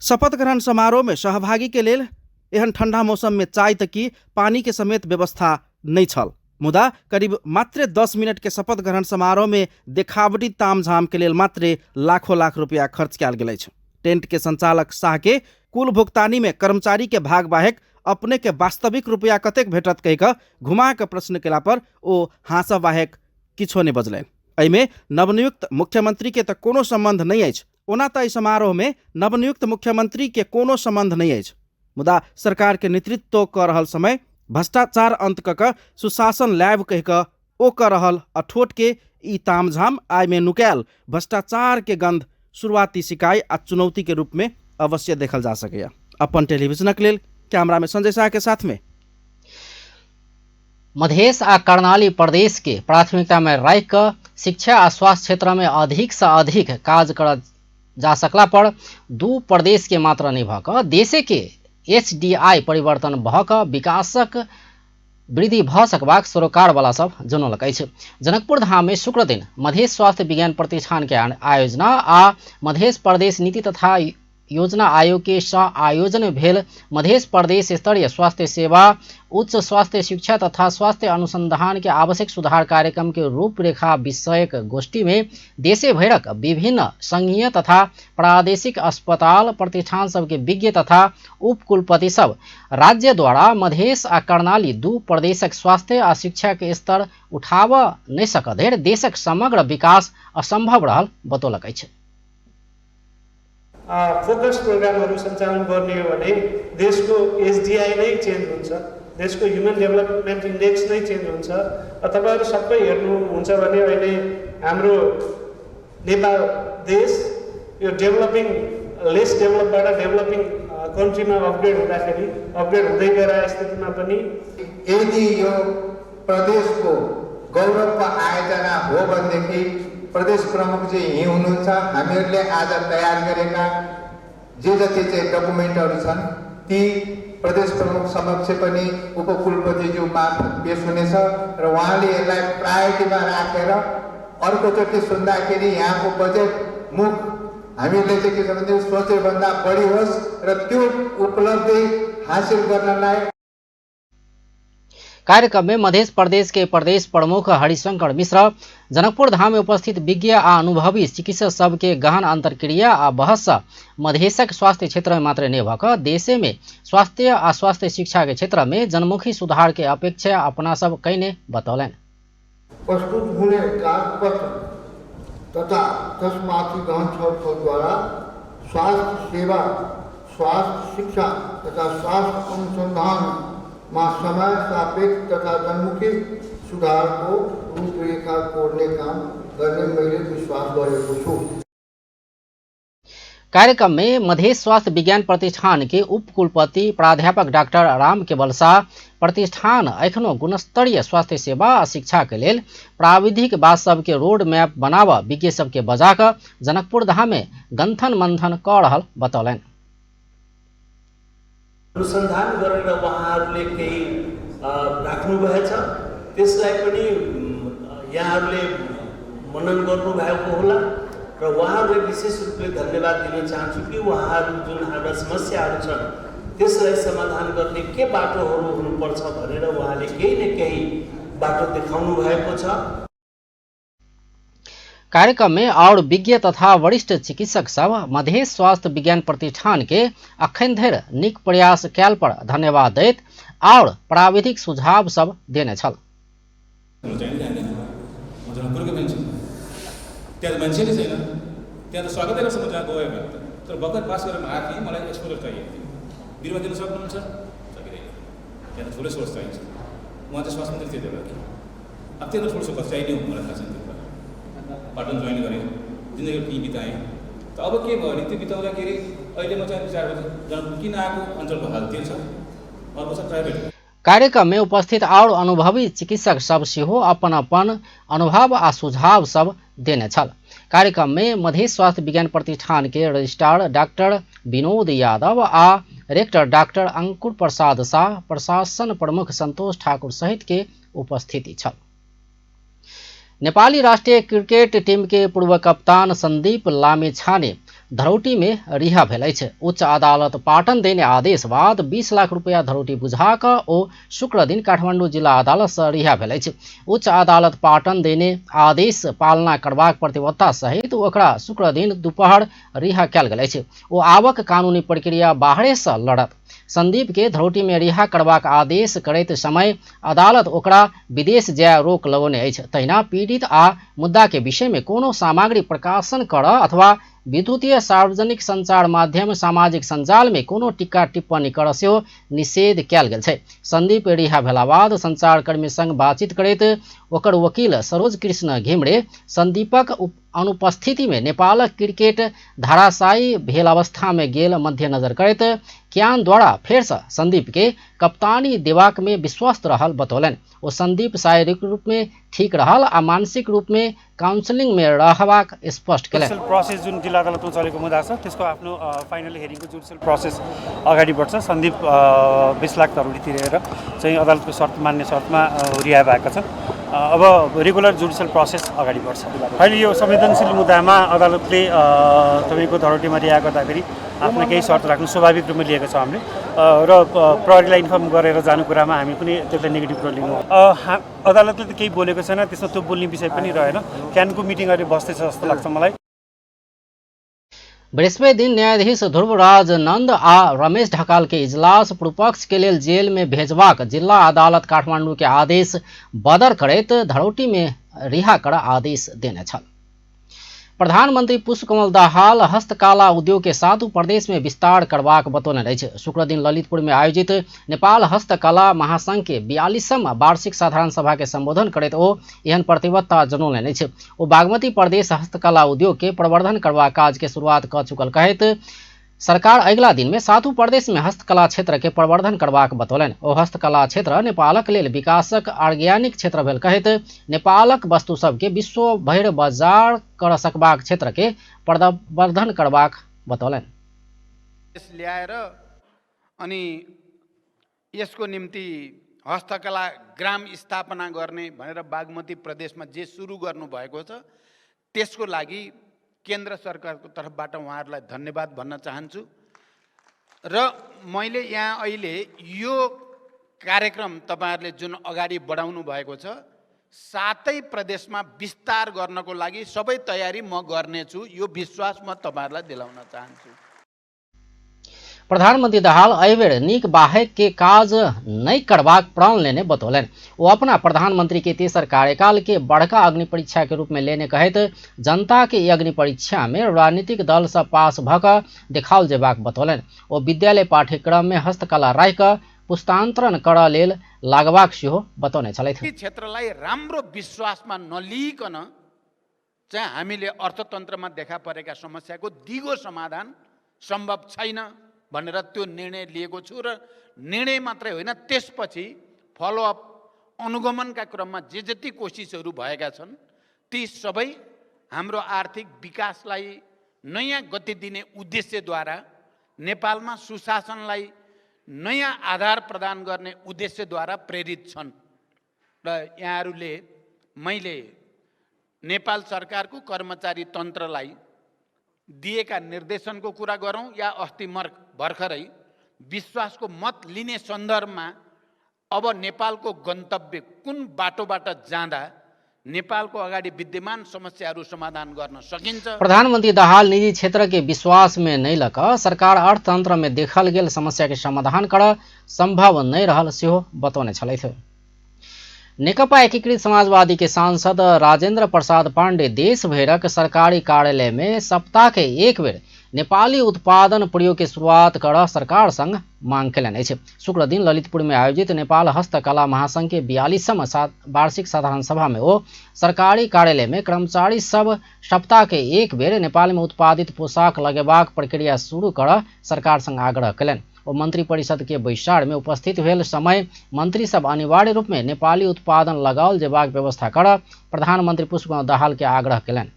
Speaker 14: शपथ ग्रहण समारोह में सहभागी के लेल एहन ठंडा मौसम में चाय तक की पानी के समेत व्यवस्था नहीं छल। मुदा करीब मात्र 10 मिनट के शपथ ग्रहण समारोह में देखावटी तामझाम के लेल मात्र लाखों लाख रुपया खर्च कयल गेल अछि। टेंट के संचालक शाह के कुल भुगतानी में कर्मचारी के भाग बाहेक अपने के वास्तविक रुपया कतेक भेटत कहि कऽ घुमा कऽ प्रश्न केला पर ओ हाँसब बाहेक किछो नहि बजलनि। एहिमे नवनियुक्त मुख्यमंत्री के तऽ कोनो संबंध नहि अछि। ओना तऽ एहि समारोह में नवनियुक्त मुख्यमंत्री के कोनो संबंध नहि अछि, मुदा सरकार के नेतृत्व कऽ रहल समय भ्रष्टाचार अंत कऽ कऽ सुशासन लायब कहि कऽ ओ कऽ रहल अठोट के ई तामझाम आय में नुकायल भ्रष्टाचार के गंध शुरुआती शिकाय आ चुनौती के रूप में अवश्य देखल जा सकैए। अपन टेलीविजनक लेल कैमरा में संजय शाह के साथ में।
Speaker 1: मधेश आ कर्णाली प्रदेश के प्राथमिकता में राखि कऽ शिक्षा आ स्वास्थ्य क्षेत्र में अधिक से अधिक काज कर जा सकला पर दू प्रदेश के मात्र नहि भऽ कऽ देशे के एचडीआई परिवर्तन भऽ कऽ विकासक वृद्धि भऽ सकबाक सरोकारवाला सब जनौलक अछि। जनकपुर धाम में शुक्रदिन मधेश स्वास्थ्य विज्ञान प्रतिष्ठान के आयोजना आ मधेश प्रदेश नीति तथा योजना आयोग के सह आयोजन में भेल मधेश प्रदेश स्तरीय स्वास्थ्य सेवा, उच्च स्वास्थ्य शिक्षा तथा स्वास्थ्य अनुसंधान के आवश्यक सुधार कार्यक्रम के रूपरेखा विषयक गोष्ठी में देशे भरिक विभिन्न संघीय तथा प्रादेशिक अस्पताल प्रतिष्ठान सबके विज्ञ तथा उपकुलपति सब राज्य द्वारा मधेश आ कर्णाली दू प्रदेशक स्वास्थ्य आ शिक्षा के स्तर उठाबऽ नहि सकऽ धरि देशक समग्र विकास असंभव रहल बतौलक अछि।
Speaker 16: फोकस प्रोग्रामहरू सञ्चालन गर्ने हो भने देशको एचडिआई नै चेन्ज हुन्छ, देशको ह्युमन डेभलपमेन्ट इन्डेक्स नै चेन्ज हुन्छ। तपाईँहरू सबै हेर्नुहुन्छ भने अहिले हाम्रो नेपाल देश यो डेभलपिङ लेस डेभलपबाट डेभलपिङ कन्ट्रीमा अपग्रेड हुँदाखेरि अपग्रेड हुँदै गएर स्थितिमा पनि
Speaker 17: यदि यो प्रदेशको गौरवको आयोजना हो भनेदेखि प्रदेश प्रमुखजी यहीँ हुनुहुन्छ। हामीहरूले आज तयार गरेका जे जति चाहिँ डकुमेन्टहरू छन् ती प्रदेश प्रमुख समक्ष पनि उपकुलपतिज्यू मार्फत पेश हुनेछ र उहाँले यसलाई प्रायोरिटीमा राखेर अर्कोचोटि सुन्दाखेरि यहाँको बजेट मुख हामीहरूले चाहिँ के छ भने सोचेभन्दा बढी होस् र त्यो उपलब्धि हासिल गर्नलाई।
Speaker 1: कार्यक्रम में मध्य प्रदेश के प्रदेश प्रमुख हरिशंकर मिश्र, जनकपुर धाम में उपस्थित विज्ञ आ अनुभवी चिकित्सक सबके गहन अंतर्क्रिया आ बहस मधेशक स्वास्थ्य क्षेत्र में मात्र नहि भऽ कऽ देशे में स्वास्थ्य आ स्वास्थ्य शिक्षा के क्षेत्र में जनमुखी सुधार के अपेक्षा अपना सब कयने बतौलनि।
Speaker 3: प्रस्तुत हुने कागजपत्र तथा तसमाथि गहन छलफलद्वारा स्वास्थ्य सेवा, स्वास्थ्य शिक्षा तथा स्वास्थ्य अनुसंधान मा समय सापेक्ष तथा जनमुखी सुधार को रूपरेखा कोर्ने काम गर्ने मैले विश्वास गरेको छु।
Speaker 1: कार्यक्रम में मधेश स्वास्थ्य विज्ञान प्रतिष्ठान के उपकुलपति प्राध्यापक डॉक्टर राम केवल शाह प्रतिष्ठान एखनो गुणस्तरीय स्वास्थ्य सेवा आ शिक्षा के लेल प्राविधिक बात सबके रोड मैप बनाव विज्ञ सबके बजा कऽ जनकपुर धाम में गंथन मंथन कऽ रहल बतौलनि।
Speaker 16: अनुसन्धान गरेर उहाँहरूले केही राख्नुभएछ, त्यसलाई पनि यहाँहरूले मनन गर्नुभएको होला र उहाँहरूलाई विशेष रूपले धन्यवाद दिन चाहन्छु कि उहाँहरू जुन हाम्रा समस्याहरू छन् त्यसलाई समाधान गर्ने के बाटोहरू हुनुपर्छ भनेर उहाँले केही न केही बाटो देखाउनु भएको छ।
Speaker 1: कार्यक्रम में और विज्ञ तथा वरिष्ठ चिकित्सक सब मधेश स्वास्थ्य विज्ञान प्रतिष्ठान के अखन धरि नीक प्रयास कयल पर धन्यवाद दैत और प्राविधिक सुझाव सब देने छल।
Speaker 18: त्यहाँ त मान्छे नै छैन, त्यहाँ त स्वागतै गर्छ म जहाँ गएँ भने त, तर भर्खर पास गरेर आएको थिएँ, मलाई एक्सपोजर चाहिएको थियो। बिरुवा दिन सक्नुहुन्छ? सकिँदैन, त्यहाँ त ठुलो सोर्स चाहिन्छ। उहाँ चाहिँ स्वास्थ्य मन्त्री थियो त्यो बेला, अब त्यो त ठुलो सोर्स चाहिने हो, मलाई थाहा छैन त्यो कुरा। पाटन जोइन गरेँ, जिन्दगी त्यहीँ बिताएँ। त अब के भयो भने त्यो बिताउँदाखेरि अहिले म चाहिँ विचार गर्छु जनकपुर किन आएको, अञ्चलको हाल त्यो छ, अर्को छ प्राइभेट।
Speaker 1: कार्यक्रम में उपस्थित और अनुभवी चिकित्सक सब सेहो अपन अपन अनुभव आ सुझाव सब देने छल। कार्यक्रम में मधेश स्वास्थ्य विज्ञान प्रतिष्ठान के रजिस्ट्रार डॉक्टर विनोद यादव आ रेक्टर डॉक्टर अंकुर प्रसाद शाह, प्रशासन प्रमुख संतोष ठाकुर सहित के उपस्थिति छल। नेपाली राष्ट्रिय क्रिकेट टीम के पूर्व कप्तान संदीप लामिछाने धरौटी में रिहा भेल अछि। उच्च अदालत पाटन देने आदेश बाद 20 लाख रुपया धरौटी बुझा कऽ ओ शुक्र दिन काठमाडौँ जिला अदालत से रिहा भेल अछि। उच्च अदालत पाटन देने आदेश पालना करबाक प्रतिबद्धता सहित ओकरा शुक्र दिन दुपहर रिहा कयल गेल अछि। ओ आवक कानूनी प्रक्रिया बाहरे से लड़त। संदीप के धरौटी में रिहा करबाक आदेश करैत समय अदालत ओकरा विदेश जाय रोक लगौने अछि। तहिना पीड़ित आ मुद्दा के विषय में कोनो सामग्री प्रकाशन करऽ अथवा विद्युतीय सार्वजनिक संचार माध्यम सामाजिक सञ्जाल में कोनो टीका टिप्पणी करऽ सेहो निषेध कयल गेल छै। संदीप रिहा भेला बाद संचारकर्मी संग बातचीत करैत ओकर वकील सरोज कृष्ण घिमरे संदीपक अनुपस्थिति में नेपालक क्रिकेट धाराशायी भेल अवस्था में गेल मध्यनजर करैत क्यान द्वारा फेरसँ संदीप के कप्तानी देबाक में विश्वस्त रहल बतौलनि। ओ संदीप शारीरिक रूप में ठीक रहल आ मानसिक रूप में काउंसलिंग में रहबाक स्पष्ट केलनि।
Speaker 19: प्रोसेस जुन जिल्ला अदालतमा चलेको मुद्दा छ त्यसको आफ्नो फाइनल हेरिङको जुडिसियल प्रोसेस अगाडि बढ्छ। सन्दीप 20 लाख धरोडी तिरेर चाहिँ अदालतको शर्त मान्ने शर्तमा रिहा भएका छन्। अब रेगुलर जुडिसियल प्रोसेस अगाडि बढ्छ। अहिले यो संवेदनशील मुद्दामा अदालतले तपाईँको धरोडीमा रिहा गर्दाखेरि आफ्ना केही शर्त राख्नु स्वाभाविक रूपमा लिएको छ हामीले र प्रहरीलाई इन्फर्म गरेर जानु कुरामा हामी पनि त्यसलाई नेगेटिभ कुरो लिनु। अदालतले त केही बोलेको छैन, त्यसमा त्यो बोल्ने विषय पनि रहेन। क्यानको मिटिङ अहिले बस्दैछ जस्तो लाग्छ मलाई।
Speaker 1: बृहस्पति दिन न्यायाधीश ध्रुवराज नंद आ रमेश ढकाल के इजलास पूर्वपक्ष के लेल जेल में भेजबाक जिला अदालत काठमांडू के आदेश बदर करैत धरौटी में रिहा कर आदेश देने छल। प्रधानमंत्री पुष्पकमल दाहाल हस्तकला उद्योग के सातु प्रदेश में विस्तार करबाक बतौने अछि। शुक्रदिन ललितपुर में आयोजित नेपाल हस्तकला महासंघ के 42म वार्षिक साधारण सभा के संबोधन करैत ओ एहन प्रतिबद्धता जनौलनि अछि। ओ बागमती प्रदेश हस्तकला उद्योग के प्रवर्धन करबाक काज के शुरुआत क चुकल कहैत सरकार अगिला दिन में सातु प्रदेश में हस्तकला क्षेत्र के प्रवर्धन करबाक बतौलनि। ओ हस्तकला क्षेत्र नेपालक लेल विकासक ऑर्गेनिक क्षेत्र भेल कहैत नेपालक वस्तु सबके विश्व भरि बाजार कर सकबाक क्षेत्र के प्रवर्धन करबाक बतौलनि।
Speaker 20: ल्याएर अनि यसको निम्ति हस्तकला ग्राम स्थापना गर्ने भनेर बागमती प्रदेशमा जे सुरु गर्नुभएको छ त्यसको लागि केन्द्र सरकारको तर्फबाट उहाँहरूलाई धन्यवाद भन्न चाहन्छु। र मैले यहाँ अहिले यो कार्यक्रम तपाईहरूले जुन अगाडि बढाउनु भएको छ सातै प्रदेशमा विस्तार गर्नको लागि सबै तयारी म गर्नेछु, यो विश्वास म तपाईहरूलाई दिलाउन चाहन्छु।
Speaker 1: प्रधानमंत्री दाहाल एहिबेर नीक बाहेक के काज नहीं करबाक प्रण लेने बतौलनि। वो अपना प्रधानमंत्री के तेसर कार्यकाल के बड़का अग्नि परीक्षा के रूप में लेने कहैत जनता के अग्नि परीक्षा में राजनीतिक दल से पास भऽ कऽ देखाओल जेबाक बतौलनि। ओ विद्यालय पाठ्यक्रम में हस्तकला राखि कऽ पुस्तांतरण करऽ लेल लागबाक सेहो बतौने छलथि।
Speaker 20: क्षेत्रलाई राम्रो विश्वासमा नलिइकन चाहिँ हामीले अर्थतन्त्रमा देखा परेका समस्याको दिगो समाधान सम्भव छैन भनेर त्यो निर्णय लिएको छु। र निर्णय मात्रै होइन, त्यसपछि फलोअप अनुगमनका क्रममा जे जति कोसिसहरू भएका छन् ती सबै हाम्रो आर्थिक विकासलाई नयाँ गति दिने उद्देश्यद्वारा, नेपालमा सुशासनलाई नयाँ आधार प्रदान गर्ने उद्देश्यद्वारा प्रेरित छन्। र यहाँहरूले मैले नेपाल सरकारको कर्मचारी तन्त्रलाई दिएका निर्देशनको कुरा गरौँ या अस्ति भर्खरै विश्वासको मत लिने सन्दर्भमा अब नेपालको गन्तव्य कुन बाटोबाट जाँदा नेपालको अगाडि विद्यमान समस्याहरू समाधान गर्न सकिन्छ।
Speaker 1: प्रधानमंत्री दाहाल निजी क्षेत्र के विश्वास में नहीं लक सरकार अर्थतंत्र में देखल गेल समस्या के समाधान कर संभव नहीं रहल सेहो बतौने छलथि। नेकपा एकीकृत समाजवादी के सांसद राजेंद्र प्रसाद पांडे देश भरक सरकारी कार्यालय में सप्ताह के एक बेर नेपाली उत्पादन प्रयोग के शुरुआत कर सरकार संग मांग केलनि अछि। शुक्र दिन ललितपुर में आयोजित नेपाल हस्तकला महासंघ के 42म वार्षिक साधारण सभा में ओ सरकारी कार्यालय में कर्मचारी सब सप्ताह के एक बेर नेपाल में उत्पादित पोशाक लगेबाक प्रक्रिया शुरू कर सरकार संग आग्रह केलनि। ओ मंत्री परिषद के बैसार में उपस्थित भेल समय मंत्री सब अनिवार्य रूप में नेपाली उत्पादन लगाओल जेबाक व्यवस्था कर प्रधानमंत्री पुष्पकमल दाहाल के आग्रह केलनि।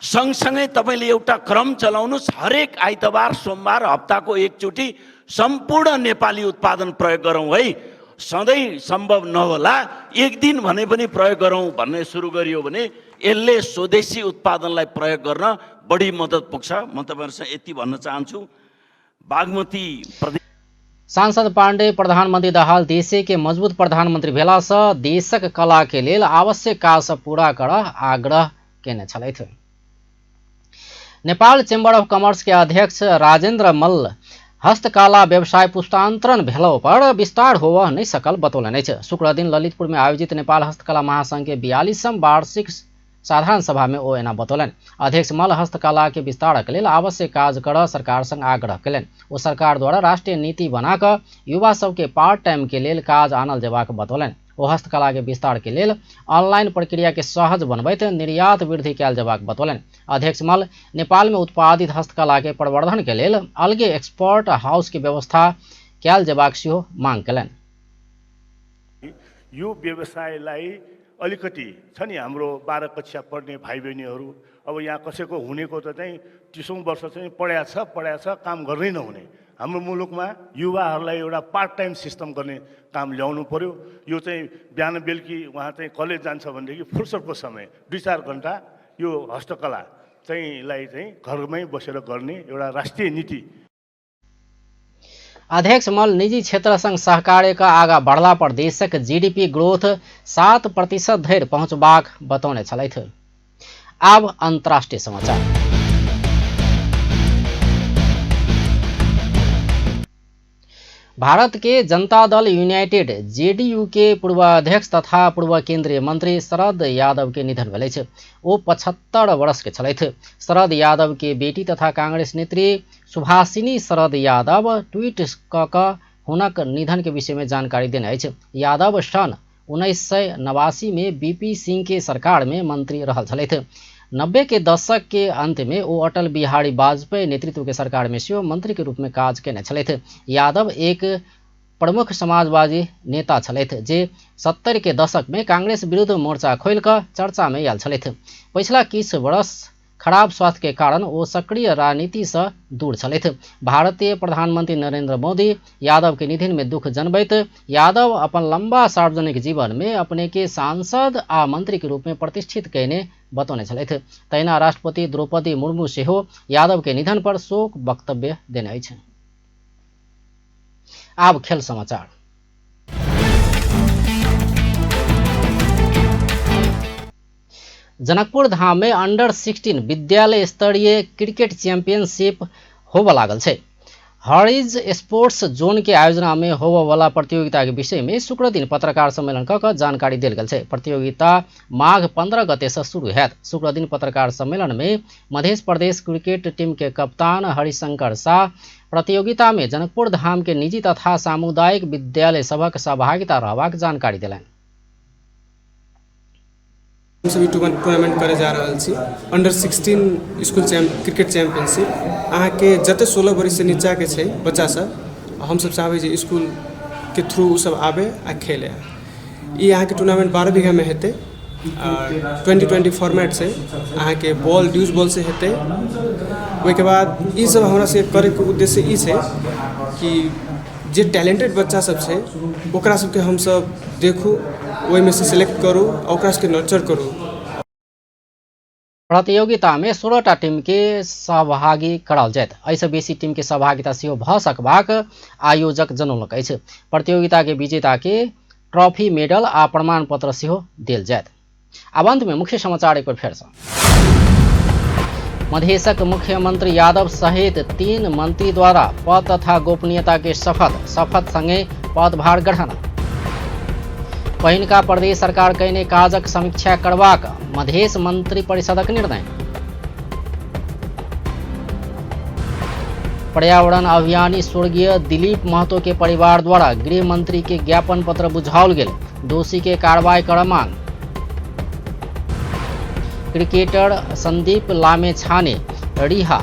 Speaker 16: सँगसँगै तपाईँले एउटा क्रम चलाउनुहोस्, हरेक आइतबार सोमबार हप्ताको एकचोटि सम्पूर्ण नेपाली उत्पादन प्रयोग गरौँ है। सधैँ सम्भव नहोला, एक दिन भने पनि प्रयोग गरौँ भन्ने सुरु गरियो भने यसले स्वदेशी उत्पादनलाई प्रयोग गर्न बढी मद्दत पुग्छ। म तपाईँहरूसँग यति भन्न चाहन्छु। बागमती प्रदेश
Speaker 1: सांसद पांडे प्रधानमंत्री दाहाल देशे के मजबूत प्रधानमंत्री भेला सँ देशक कला के लेल आवश्यक काज सब पूरा कर आग्रह केने छलथि। नेपाल चेम्बर ऑफ कॉमर्स के अध्यक्ष राजेंद्र मल्ल हस्तकला व्यवसाय पुस्तांतरण भेलो पर विस्तार होवऽ नहीं सकल बतौलनि अछि। शुक्रदिन ललितपुर में आयोजित नेपाल हस्तकला महासंघ के 42म वार्षिक साधारण सभा में ओ एना बतौलनि। अध्यक्ष मल्ल हस्तकला के विस्तारक लेल आवश्यक काज कर सरकार संग आग्रह केलनि। ओ सरकार द्वारा राष्ट्रीय नीति बना कऽ युवा सबके पार्ट टाइम के लेल काज आनल जेबाक बतौलनि। ओ हस्तकला के विस्तार के लेल ऑनलाइन प्रक्रिया के सहज बनबैत निर्यात वृद्धि कयल जेबाक बतौलनि। अध्यक्ष मल्ल नेपाल में उत्पादित हस्तकला के प्रवर्धन के लेल अलगे एक्सपर्ट हाउस के व्यवस्था कयल जेबाक सेहो मांग कयलनि।
Speaker 21: यो व्यवसायलाई अलिकति छ नि हाम्रो 12 कक्षा पढ्ने भाइ बहिनीहरू अब यहाँ कसैको हुनेको त चाहिँ 30औं वर्ष चाहिँ पढ्या छ काम गर्नै नहुने। हाम्रो मुलुकमा युवाहरूलाई एउटा पार्ट टाइम सिस्टम गर्ने काम ल्याउनु पर्यो। यो चाहिँ बिहान बेलुकी उहाँ चाहिँ कलेज जान्छ भनेदेखि फुर्सदको समय 2-4 घन्टा यो हस्तकला चाहिँ लाई चाहिँ घरमै बसेर गर्ने एउटा राष्ट्रिय नीति।
Speaker 1: अध्यक्ष मल्ल निजी क्षेत्रसँग सहकार्यका आगा बढ़ला पर देशक जीडीपी ग्रोथ 7% धरि पहुँचबाक बतौने छलथि। आब अंतर्राष्ट्रीय समाचार। भारत के जनता दल यूनाइटेड जेडीयू के पूर्व अध्यक्ष तथा पूर्व केंद्रीय मंत्री शरद यादव के निधन भेल अछि। ओ 75 वर्ष के छलथि। शरद यादव के बेटी तथा कांग्रेस नेत्री सुभाषिनी शरद यादव ट्वीट क क हुनक निधन के विषय में जानकारी देने अछि। यादव सन 1989 में बीपी सिंह के सरकार में मंत्री रहल छलथि। 90 के दशक के अंत में ओ अटल बिहारी वाजपेयी नेतृत्व के सरकार में सेहो मंत्री के रूप में काज केने छलथि। यादव एक प्रमुख समाजवादी नेता छलथि जे 70 के दशक में कांग्रेस विरुद्ध मोर्चा खोलि कऽ चर्चा में आयल छलथि। पछिला किछु वर्ष खराब स्वास्थ्य के कारण ओ सक्रिय राजनीति से दूर छलथि। भारतीय प्रधानमंत्री नरेंद्र मोदी यादव के निधन में दुख जनबैत यादव अपन लंबा सार्वजनिक जीवन में अपने के सांसद आ मंत्री के रूप में प्रतिष्ठित कयने बतौने छलथि। तहिना राष्ट्रपति द्रौपदी मुर्मू सेहो यादव के निधन पर शोक वक्तव्य देने अछि। आब खेल समाचार। जनकपुर धाम में अंडर 16 विद्यालय स्तरीय क्रिकेट चैंपियनशिप होबऽ लागल छै। हरिज स्पोर्ट्स जोन के आयोजना में होबऽ वाला प्रतियोगिता के विषय में शुक्र दिन पत्रकार सम्मेलन क क जानकारी देल गेल छै। प्रतियोगिता माघ 15 गते से शुरू हैत। शुक्र दिन पत्रकार सम्मेलन में मध्य प्रदेश क्रिकेट टीम के कप्तान हरिशंकर शाह प्रतियोगिता में जनकपुर धाम के निजी तथा सामुदायिक विद्यालय सभक सहभागिता रहबाक जानकारी देलनि।
Speaker 22: हमसब ई टूर्नामेंट करे जा रहल छी अंडर 16 स्कूल क्रिकेट चैंपियनशिप। अहाँके जते 16 बरिस से नीचा के छै बच्चा सब, हमसब चाहबै जे स्कूल के थ्रू ओ सब आबे आ खेले। ई अहाँके टूर्नामेंट 12 बीघा में हेतै। 2020 फॉर्मेट छै। अहाँके बॉल ड्यूज बॉल से हेतै। ओहिके बाद ई सब हमरा सबके करैके उद्देश्य ई छै कि जे टैलेंटेड बच्चा सब छै ओकरा सबके हमसब देखू, ओहिमे से सिलेक्ट करू आ ओकरा सबके नर्चर करू।
Speaker 1: प्रतियोगिता में 16टा टीम के सहभागी कराओल जायत। एहिसँ बेसी टीम के सहभागिता सेहो भऽ सकबाक आयोजक जनौलक अछि। प्रतियोगिता के विजेता के ट्रॉफी, मेडल आ प्रमाण पत्र सेहो देल जायत। आब अंत में मुख्य समाचार एक बेर फेरसँ। मधेशक मुख्यमंत्री यादव सहित 3 मंत्री द्वारा पद तथा गोपनीयता के शपथ संगे पदभार ग्रहण। पहिनका प्रदेश सरकार कयने काजक समीक्षा करबाक मधेश मंत्री परिषदक निर्णय। पर्यावरण अभियानी स्वर्गीय दिलीप महतो के परिवार द्वारा गृह मंत्री के ज्ञापन पत्र बुझाओल गेल, दोषी के कार्रवाई कर मांग। क्रिकेटर संदीप लामेछाने रिहा,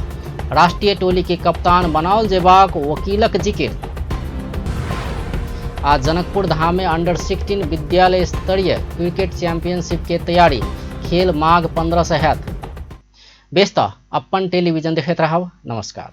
Speaker 1: राष्ट्रीय टोली के कप्तान बनाओल जेबाक वकीलक जिकिर। आ जनकपुर धाम में अंडर 16 विद्यालय स्तरीय क्रिकेट चैंपियनशिप के तैयारी, खेल माघ 15 से हैत। बेस त अपन टेलीविजन देखैत रहब। नमस्कार।